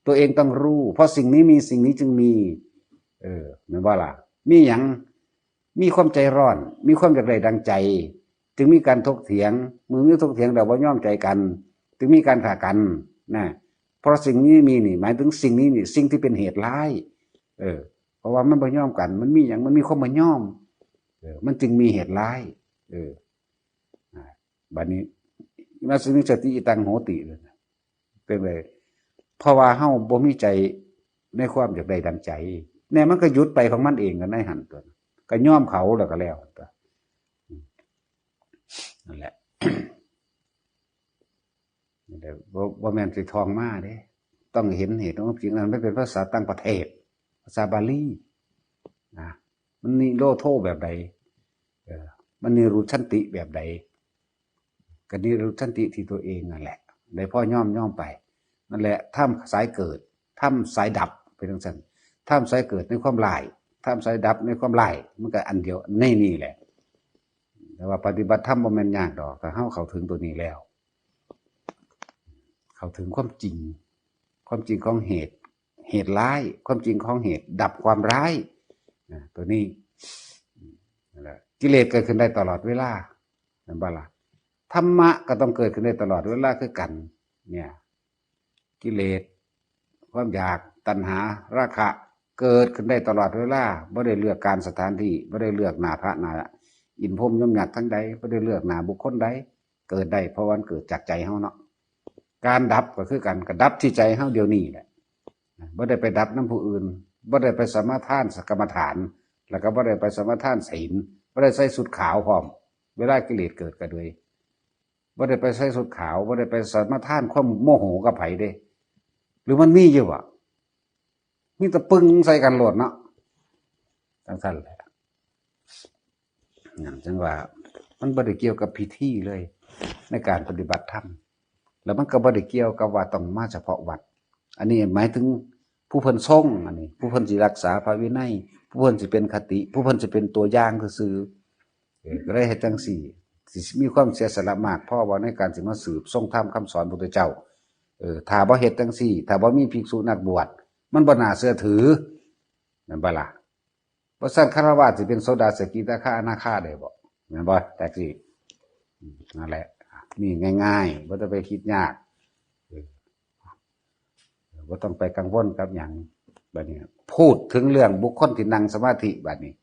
ตัวเองต้องรู้ เพราะสิ่งนี้มี สิ่งนี้จึงมี เออ แม่นบ่ล่ะ มีหยัง มีความใจร้อน มีความอยากได้ดังใจ จึงมีการถกเถียง เมื่อมีถกเถียงแล้วบ่ยอมใจกัน จึงมีการฆ่ากัน นะ เพราะสิ่งนี้มีนี่ หมายถึงสิ่งนี้นี่ สิ่งที่เป็นเหตุร้าย เออ เพราะว่ามันบ่ยอมกัน มันมีหยัง มันมีความบ่ยอม เออ มันจึงมีเหตุร้าย เออ อ่า บัดนี้ อิมัสสมิงสติอิทังโหติ เลยนะ เป็นไง เพราะว่าเฮาบ่มีใจในความอยากได้ดังใจ แน่มันก็หยุดไปของมันเองกันในหั่นตัว ก็ยอมเขาแล้วก็แล้วตัว นั่นแหละ นี่แหละ บ่ บ่แม่นสิท่องมาเด้ ต้องเห็นเหตุของสิ่งนั้น มันเป็นภาษาต่างประเทศ ภาษาบาลี นะ มันนิโรโธแบบใด เออ มันนิรุชชันติแบบใด ก็นิรุชชันติที่ตัวเองนั่นแหละ ได้พ่อยอมยอมไป นั่นแหละ ธรรมสายเกิด ธรรมสายดับ เป็นจั่งซั่น ธรรมสายเกิดในความร้าย ธรรมสายดับในความร้าย มันก็อันเดียวในนี่แหละ แต่ว่าปฏิบัติธรรมบ่แม่นยากดอก ถ้าเฮาเข้าถึงตัวนี้แล้ว เข้าถึงความจริง ความจริงของเหตุ เหตุร้าย ความจริงของเหตุ ดับความร้าย นะ ตัวนี้ นั่นแหละ กิเลสเกิดขึ้นได้ตลอดเวลา แม่นบ่ล่ะ ธรรมะก็ต้องเกิดขึ้นได้ตลอดเวลาคือกัน เนี่ย กิเลส ความอยาก ตัณหา ราคะ เกิดขึ้นได้ตลอดเวลา บ่ได้เลือกการสถานที่ บ่ได้เลือกหน้าพระหน้าอินทร์พรหมยมยักษ์ทั้งใด บ่ได้เลือกหน้าบุคคลใด เกิดได้ เพราะว่ามันเกิดจากใจเฮาเนาะ การดับก็คือกัน ก็ดับที่ใจเฮาเดี๋ยวนี้แหละ บ่ได้ไปดับนำผู้อื่น บ่ได้ไปสมาทานกรรมฐาน แล้วก็บ่ได้ไปสมาทานศีล บ่ได้ใส่ชุดขาวพร้อม เวลากิเลสเกิดก็เลย บ่ได้ไปใส่ชุดขาว บ่ได้ไปสมาทานความโมโหกับไผเด้ หรือมันมีอยู่บ่ มีแต่ปึ้งใส่กันโลดเนาะ จังซั่นแหละ นั่นจังว่า มันบ่ได้เกี่ยวกับพิธีเลย ในการปฏิบัติธรรม แล้วมันก็บ่ได้เกี่ยวกับว่าต้องมาเฉพาะวัด อันนี้หมายถึงผู้เพิ่นทรง อันนี้ ผู้เพิ่นสิรักษาพระวินัย ผู้เพิ่นสิเป็นคติ ผู้เพิ่นสิเป็นตัวอย่างซื่อๆ เออ ก็เลยเฮ็ดจังซี่ สิมีความเสียสละมากพอบ่ในการสิมาสืบทรงธรรมคำสอนพุทธเจ้า เออ ถ้าบ่เฮ็ดจังซี่ ถ้าบ่มีภิกษุนักบวช มันบ่น่าเชื่อถือ แม่นบ่ล่ะ? บ่ซั้นฆราวาสสิเป็นโสดาสกิทาคาอนาคาได้บ่ แม่นบ่? จักซี่ อืม นั่นแหละ นี่ง่ายๆ บ่ต้องไปคิดยาก เออ บ่ต้องไปกังวลกับหยัง บัดนี้ พูดถึงเรื่องบุคคลที่นั่งสมาธิ บัดนี้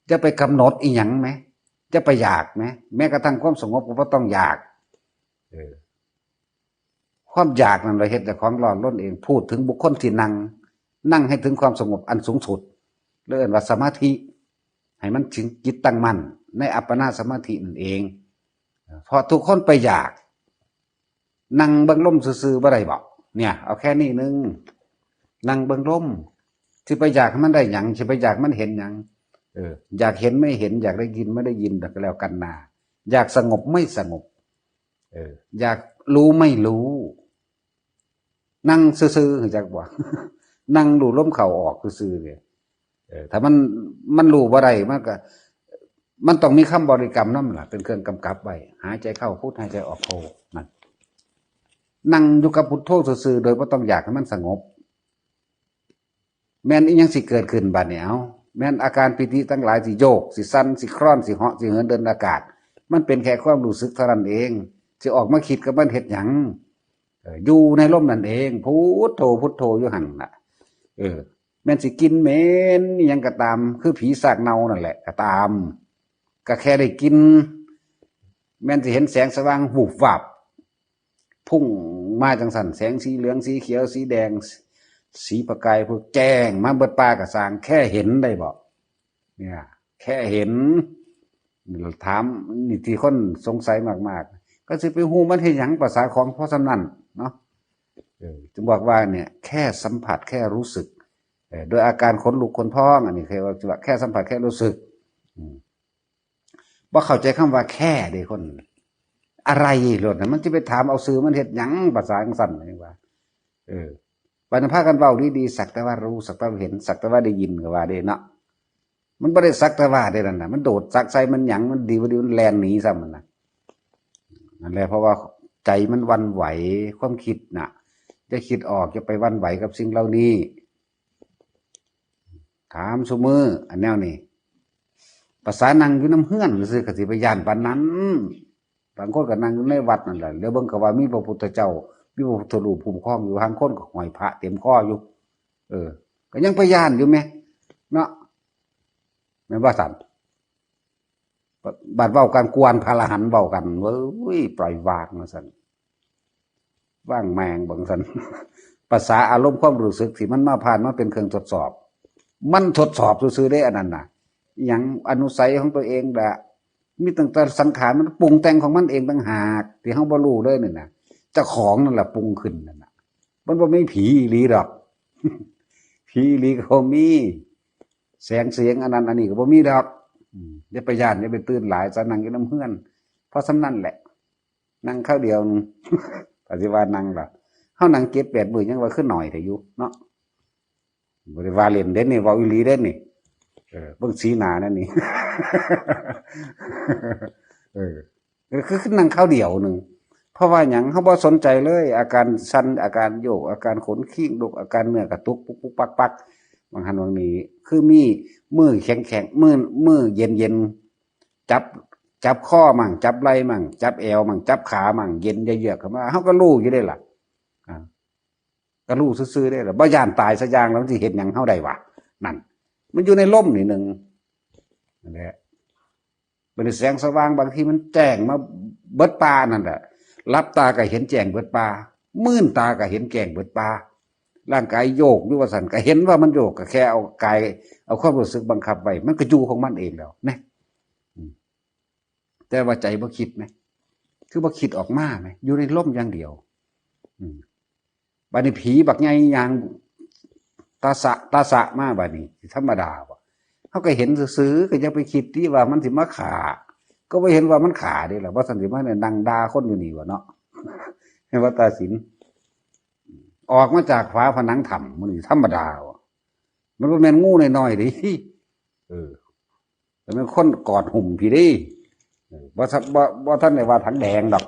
จะไปกำหนดอีหยังแหม จะไปอยากแหม แม้กระทั่งความสงบก็บ่ต้องอยาก เออ ความอยากนั่นแหละเฮ็ดให้เจ้าของหลอนรนเอง พูดถึงบุคคลที่นั่ง นั่งให้ถึงความสงบอันสูงสุด เรียกว่าสมาธิ ให้มันถึงจิตตั้งมั่นในอัปปนาสมาธินั่นเอง เพราะทุกคนไปอยาก นั่งเบิ่งลมซื่อๆ บ่ได้บ่ เนี่ย เอาแค่นี้นึง นั่งเบิ่งลม สิไปอยากให้มันได้หยัง สิไปอยากมันเห็นหยัง เออ อยากเห็นไม่เห็น อยากได้ยินไม่ได้ยิน ก็แล้วกันนา อยากสงบไม่สงบ เออ อยากรู้ไม่รู้ นั่งซื่อๆ รู้จักบ่ นั่งรู้ลมเข้าออกซื่อๆ เนี่ย เออ ถ้ามัน มันรู้บ่ได้ มันก็ มันต้องมีคำบริกรรมนำล่ะ เป็นเครื่องกำกับไว้ หายใจเข้าพุท หายใจออกโท นั่น นั่งอยู่กับพุทโธซื่อๆ โดยบ่ต้องอยากให้มันสงบ แม่นอีหยังสิเกิดขึ้นบัดนี้ เอ้า แม่นอาการปีติทั้งหลายสิโยก สิสั่น สิคลอน สิเหาะ สิเหินเดินอากาศ มันเป็นแค่ความรู้สึกเท่านั้นเอง สิออกมาคิดกับมันเฮ็ดหยัง เออ อยู่ในลมนั่นเอง พุทโธ พุทโธอยู่หั่นล่ะ เออ แม่นสิกลิ่นเหม็นอีหยังก็ตาม คือผีซากเน่านั่นแหละก็ตาม ก็แค่ได้กลิ่น แม่นสิเห็นแสงสว่างวูบวาบ พุ่งมาจังซั่น แสงสีเหลือง สีเขียว สีแดง สีประกาย พวกแจ้งมาเบิดป่าก็ซ่าง แค่เห็นได้บ่ เนี่ย แค่เห็น ถาม นี่ที่คนสงสัยมากๆ ก็สิไปฮู้มันเฮ็ดหยัง ภาษาของพอส่ำนั้นเนาะ เออ จึงบอกว่าเนี่ย แค่สัมผัส แค่รู้สึก เออ โดยอาการขนลุกขนพอง อันนี้คือว่าแค่สัมผัส แค่รู้สึก อืม บ่เข้าใจคำว่าแค่เด้คน อะไรโลดน่ะ มันสิไปถามเอาชื่อมันเฮ็ดหยัง ภาษาจังซั่น จังว่า เออ บัดนี้พากันเว้าดีๆ สักแต่ว่ารู้ สักแต่ว่าเห็น สักแต่ว่าได้ยิน ก็ว่าเด้เนาะ มันบ่ได้สักแต่ว่าเด้นั่นน่ะ มันโดดสักใส่มันหยัง มันดีบ่ดี มันแล่นหนีซ้ำนั่นน่ะ นั่นแหละ เพราะว่าใจมันหวั่นไหว ความคิดน่ะ จะคิดออก จะไปหวั่นไหวกับสิ่งเหล่านี้ ถามซุมื้อ อันแนวนี้ ภาษานั่งอยู่นำเฮือนซื่อๆ ก็สิไปย้านปานนั้น บางคนก็นั่งอยู่ในวัดนั่นแหละ แล้วเบิ่งก็ว่ามีพระพุทธเจ้า มีพระพุทธรูปคุ้มครองอยู่ บางคนก็ห้อยพระเต็มคออยู่ เออ ก็ยังไปย้านอยู่แหม เนาะ แม่นบ่ซั่น? บัดเว้ากันกวนพระอรหันต์เว้ากัน เว้ย ปล่อยวางว่าซั่น วางแม่งว่าซั่น ภาษาอารมณ์ความรู้สึกที่มันมาผ่านมาเป็นเครื่องทดสอบ มันทดสอบซื่อๆ เด้อันนั้นน่ะ อิหยังอนุสัยของตัวเองละ มีตั้งแต่สังขารมันปรุงแต่งของมันเองต่างหาก ที่เฮาบ่รู้เลยนั่นน่ะ เจ้าของนั่นล่ะปรุงขึ้นนั่นน่ะ มันบ่มีผีอีหลีดอก ผีอีหลีก็บ่มี แสงเสียงอันนั้นอันนี้ก็บ่มีดอก อืม อย่าไปย้าน อย่าไปตื่นหลาย ซะนั่งอยู่นำเฮือน พอส่ำนั้นแหละ นั่งคราวเดียวหนึ่ง ก็สิว่านั่งล่ะ เฮานั่งเจ็ดแปดมื้อยังว่าคือน้อยแท้อยู่เนาะ บ่ได้ว่าเล่นเด้นี่ เว้าอีหลีเด้นี่ เออ เบิ่งสีหน้านั่นนี่ เออ เออ คือ คือนั่งคราวเดียวหนึ่ง เพราะว่าหยัง เฮาบ่สนใจเลย อาการสั่น อาการโยก อาการขนคิ้งลุก อาการเนื้อกระตุก ปุกปุกปักปัก บางหั้นบางนี้ คือมีมือแข็งๆ มือ มือเย็นๆ จับ จับคอมั่ง จับไหล่มั่ง จับแอวมั่ง จับขามั่ง เย็นเยือกๆ เข้ามา เฮาก็รู้อยู่เด้ล่ะ อ่า ก็รู้ซื่อๆ เด้ล่ะ บ่ย้านตายซะอย่างแล้ว มันสิเฮ็ดหยังเฮาได้วะ นั่น มันอยู่ในลมนี่หนึ่ง นั่นแหละ บัดนี้แสงสว่างบางทีมันแจ้งมาเบิดป่านั่นแหละ หลับตาก็เห็นแจ้งเบิดป่า มืนตาก็เห็นแจ้งเบิดป่า ร่างกายโยกอยู่ว่าซั่น ก็เห็นว่ามันโยก ก็แค่เอากาย เอาความรู้สึกบังคับไว้ มันก็อยู่ของมันเองแล้วนะ อืม แต่ว่าใจบ่คิดนะ คือบ่คิดออกมาแหม อยู่ในลมอย่างเดียว อืม บัดนี้ผีบักใหญ่ย่างตาสะตาสะมา บัดนี้สิธรรมดาบ่ เฮาก็เห็นซื่อๆ ก็อย่าไปคิดติว่ามันสิมาฆ่า ก็บ่เห็นว่ามันฆ่าเด้ล่ะ ว่าซั่นสิมานั่งด่าคนอยู่นี่บ่เนาะ เห็นว่าตาสิน ออกมาจากฝาผนังถ้ำ มันสิธรรมดาบ่ มันบ่แม่นงูน้อยๆ เด้ เออ แต่เป็นคนกอดหุ่มพีเด้ เออ บ่ทัน บ่ บ่ทันได้ว่าถังแดงดอก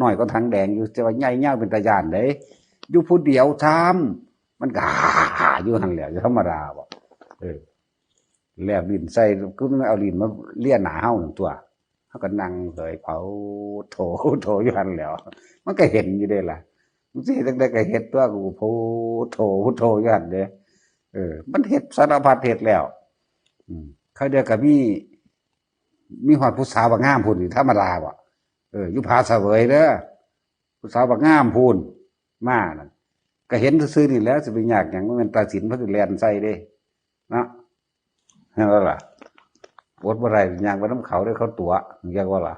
น้อยกว่าถังแดงอยู่ แต่ว่าใหญ่ยาวเป็นตาย้านเด้ อยู่ผู้เดียวซ้ำ มันก็ฮ่าๆๆ อยู่หั่นแหละ ธรรมดาบ่ เออ แลบลิ้นใส่ คือมันเอาลิ้นมาเลียหน้าเฮานั่นตั๊ว เฮาก็นั่งเสย พุทโธ พุทโธอยู่หั่นแหล้ว มันก็เห็นอยู่เด้ล่ะ มันสิเฮ็ดจั่งใดก็เฮ็ดตั๊ว กูพุทโธ พุทโธอยู่หั่นเด้ เออ มันเฮ็ดสารพัดเฮ็ดแล้ว อืม คราวเดียวก็มี มีฮอดผู้สาวบักงามพู้นนี่ ธรรมดาบ่ เออ อยู่ผาเสวยเด้อ ผู้สาวบักงามพู้น มานั่น ก็เห็นซื่อๆ นี่แหล้ว สิไปยากหยัง มันเป็นตาสิน เพิ่นสิแล่นใส่เด้ เนาะ เห็นบ่ล่ะ อดบ่ได้ ย่างไปนำเขาเด้ เขาตั๋ว จักว่าล่ะ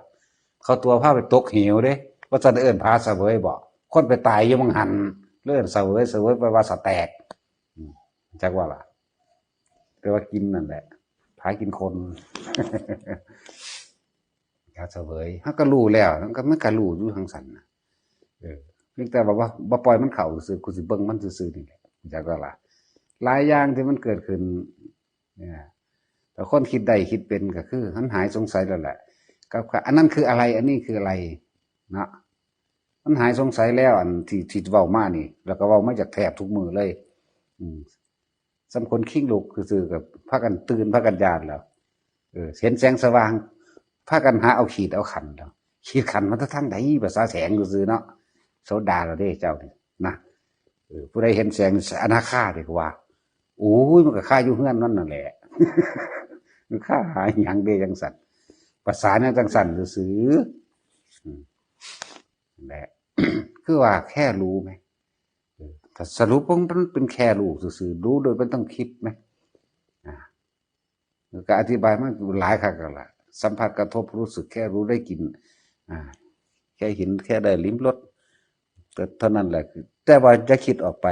เขาตั๋วพาไปตกเหวเด้ ว่าซั่นเอิ้นผาเสวยบ่ คนไปตายอยู่หม่องหั่น เลยเอิ้นเสวย เสวยแปลว่าสะแตก อืม จักว่าล่ะ แปลว่ากินนั่นแหละ ผากินคน ผาเสวย เฮาก็รู้แล้ว มันก็ มันก็รู้อยู่จั่งซั่นน่ะ เออ เพียงแต่ว่าบ่ บ่ปล่อยมันเข้าซื่อ กูสิเบิ่งมันซื่อๆ นี่แหละ จักว่าล่ะ หลายอย่างที่มันเกิดขึ้น เนี่ย แต่คนคิดได้คิดเป็นก็คือ มันหายสงสัยแล้วแหละ กับ อันนั้นคืออะไร อันนี้คืออะไร เนาะ มันหายสงสัยแล้ว อันที่ ที่เว้ามานี่ แล้วก็เว้ามาจากแทบทุกมื้อเลย อืม ส่ำคนคิงลุกซื่อๆ ก็พากันตื่น พากันย้านแล้ว เออ เห็นแสงสว่าง พากันหาเอาขีดเอาขันแล้ว ขีดขันมาแต่ทางใด ภาษาแสงซื่อๆ เนาะ โสดาแล้วเด้เจ้านี่นะ เออ ผู้ใดเห็นแสงอนาคาเด้ ก็ว่า โอ้ย มันก็คาอยู่เฮือนนั่นนั่นแหละ มันคาหาหยังเด้จั่งซั่น ภาษาเนี่ยจั่งซั่นซื่อๆ อืม นั่นแหละ คือว่าแค่รู้ไหม เออ ถ้าสรุปว่ามันเป็นแค่รู้ซื่อๆ รู้โดยไม่ต้องคิดไหม อ่า ก็อธิบายมาหลายครั้งแล้วล่ะ สัมผัสกระทบรู้สึกแค่รู้ได้กลิ่น อ่า แค่เห็น แค่ได้ลิ้มรส ก็เท่านั้นแหละ แต่ว่าจะคิดออกไป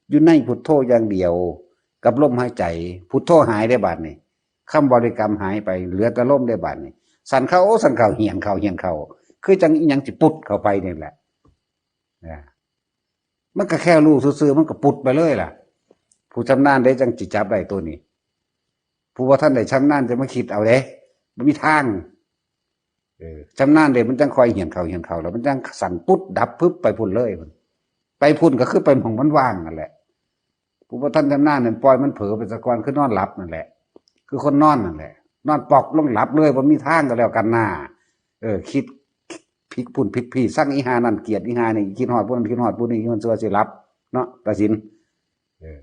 อยู่ในพุทโธอย่างเดียว กับลมหายใจ พุทโธหายได้บาดนี่ คำบริกรรมหายไป เหลือแต่ลมได้บาดนี่ สั่นเข้า สั่นเข้า เหี่ยนเข้า เหี่ยนเข้า คือจังอิหยังสิปุดเข้าไปนี่แหละ นะ มันก็แค่รู้ซื่อๆ มันก็ปุดไปเลยล่ะ ผู้ชำนาญเด้จังสิจับได้ตัวนี้ ผู้บ่ทันได้ชำนาญจะมาคิดเอาเด้ บ่มีทาง เออ ชำนาญเด้มันจังค่อยเหี่ยนเข้า เหี่ยนเข้า แล้วมันจังสั่นปุ๊ดดับปึ๊บไปพุ้นเลย ไปพุ้นก็คือไปหม่องมันว่างนั่นแหละ ผู้บ่ทันชำนาญนั่นปล่อยมันเผลอไปซะก่อน คือนอนหลับนั่นแหละ คือคนนอนนั่นแหละ นอนปอกลงหลับเลย บ่มีทางก็แล้วกันนา เออ คิดผิดพุ้นผิดพี้ ซังอีห่านั่น เกลียดอีห่านี่ คิดฮอดผู้นั้น คิดฮอดผู้นี้ มันสิว่าสิหลับเนาะ ตาสิน เออ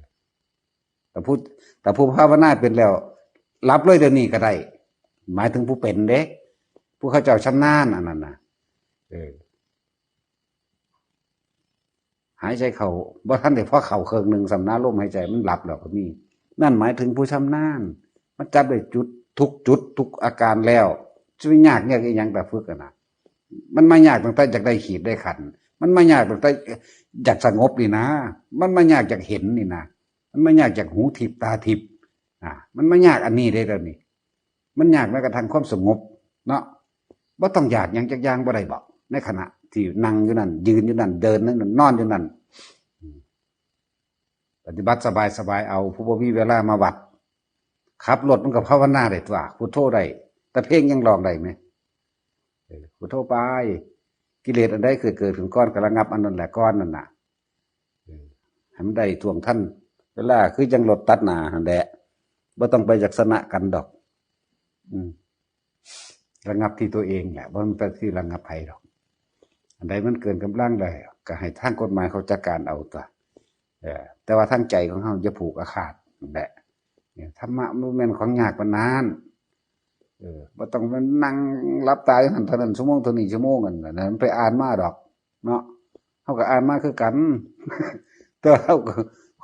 แต่ผู้ แต่ผู้ภาวนาเป็นแล้ว หลับเลยเดี๋ยวนี้ก็ได้ หมายถึงผู้เป็นเด้ ผู้เขาเจ้าชำนาญอันนั้นน่ะ เออ หายใจเข้า บ่ทันได้พอเข้าครึ่งหนึ่งซ้ำนะ ลมหายใจมันหลับแล้วก็มี นั่นหมายถึงผู้ชำนาญ มันจับได้จุด ทุกจุด ทุกอาการแล้ว จะไปยากเยียากอีหยังแต่ฝึกอะนะ มันมายากตั้งแต่อยากได้ขีดได้ขัน มันมายากตั้งแต่อยากสงบนี่นะ มันมายากอยากเห็นนี่นะ มันมายากอยากหูทิพย์ตาทิพย์ อ่า มันมายากอันนี้ได้แล้วนี่ มันยากแม้กระทั่งความสงบเนาะ บ่ต้องอยากหยังจักอย่างบ่ได้บ่ ในขณะที่นั่งอยู่นั่น ยืนอยู่นั่น เดินนั่น นอนอยู่นั่น อืม ปฏิบัติสบายๆ เอา ผู้บ่มีเวลามาวัด ขับรถมันก็ภาวนาได้ตั๊ว พุทโธได้ แต่เพลงยังร้องได้ไหม เออ พุทโธไป กิเลสอันใดเคยเกิดขึ้นก่อนก็ระงับอันนั้นแหละก่อนนั่นน่ะ เออ ให้มันได้ท่วงทันเวลา คือจั่งรถตัดหน้าหั่นแหละ บ่ต้องไปอยากชนะกันดอก อืม ระงับที่ตัวเองแหละ บ่แม่นไปที่ระงับไผดอก อันใดมันเกินกำลังได้ ก็ให้ทางกฎหมายเขาจัดการเอาตั๊ว เออ แต่ว่าทางใจของเฮาอย่าผูกอาฆาตนั่นแหละ เนี่ย ธรรมะบ่แม่นของยากปานนั้น เออ บ่ต้องมานั่งหลับตาอยู่หั่นเท่านั้นชั่วโมง เท่านี้ชั่วโมง อันนั้นไปอ่านมาดอก เนาะ เฮาก็อ่านมาคือกัน แต่ว่าเฮาก็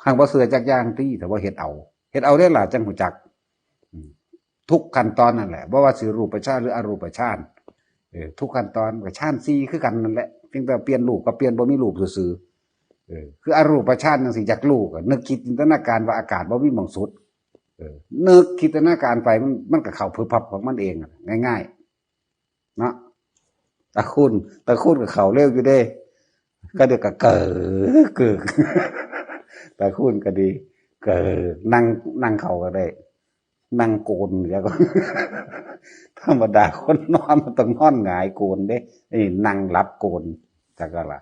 หากบ่เชื่อจักอย่างติ แต่ว่าเฮ็ดเอา เฮ็ดเอาเด้ล่ะ จั่งฮู้จัก อืม ทุกขั้นตอนนั่นแหละ บ่ว่าสิรูปฌานหรืออรูปฌาน เออ ทุกขั้นตอนก็ฌานสี่คือกันนั่นแหละ เพียงแต่เปลี่ยนรูปกับเปลี่ยนบ่มีรูปซื่อๆ เออ คืออรูปฌานจังซี่ อยากรู้ก็นึกคิดจินตนาการว่าอากาศบ่มีหม่องสุด เออ นึกจินตนาการไปมัน มันก็เข้าพึบพับของมันเองอะ ง่ายๆ เนาะ ตาคุณ ตาคุณก็เข้าเร็วอยู่เด้ ก็เดี๋ยวก็เกิกเกิก ตาคุณก็ดี เกิก นั่ง นั่งเข้าก็ได้ นั่งโกน แล้วก็ ธรรมดาคนนอนมันต้องนอนหงายโกนเด้ นี่นั่งหลับโกน จักก็ละ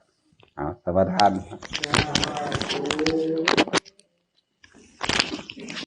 เอา สมาทาน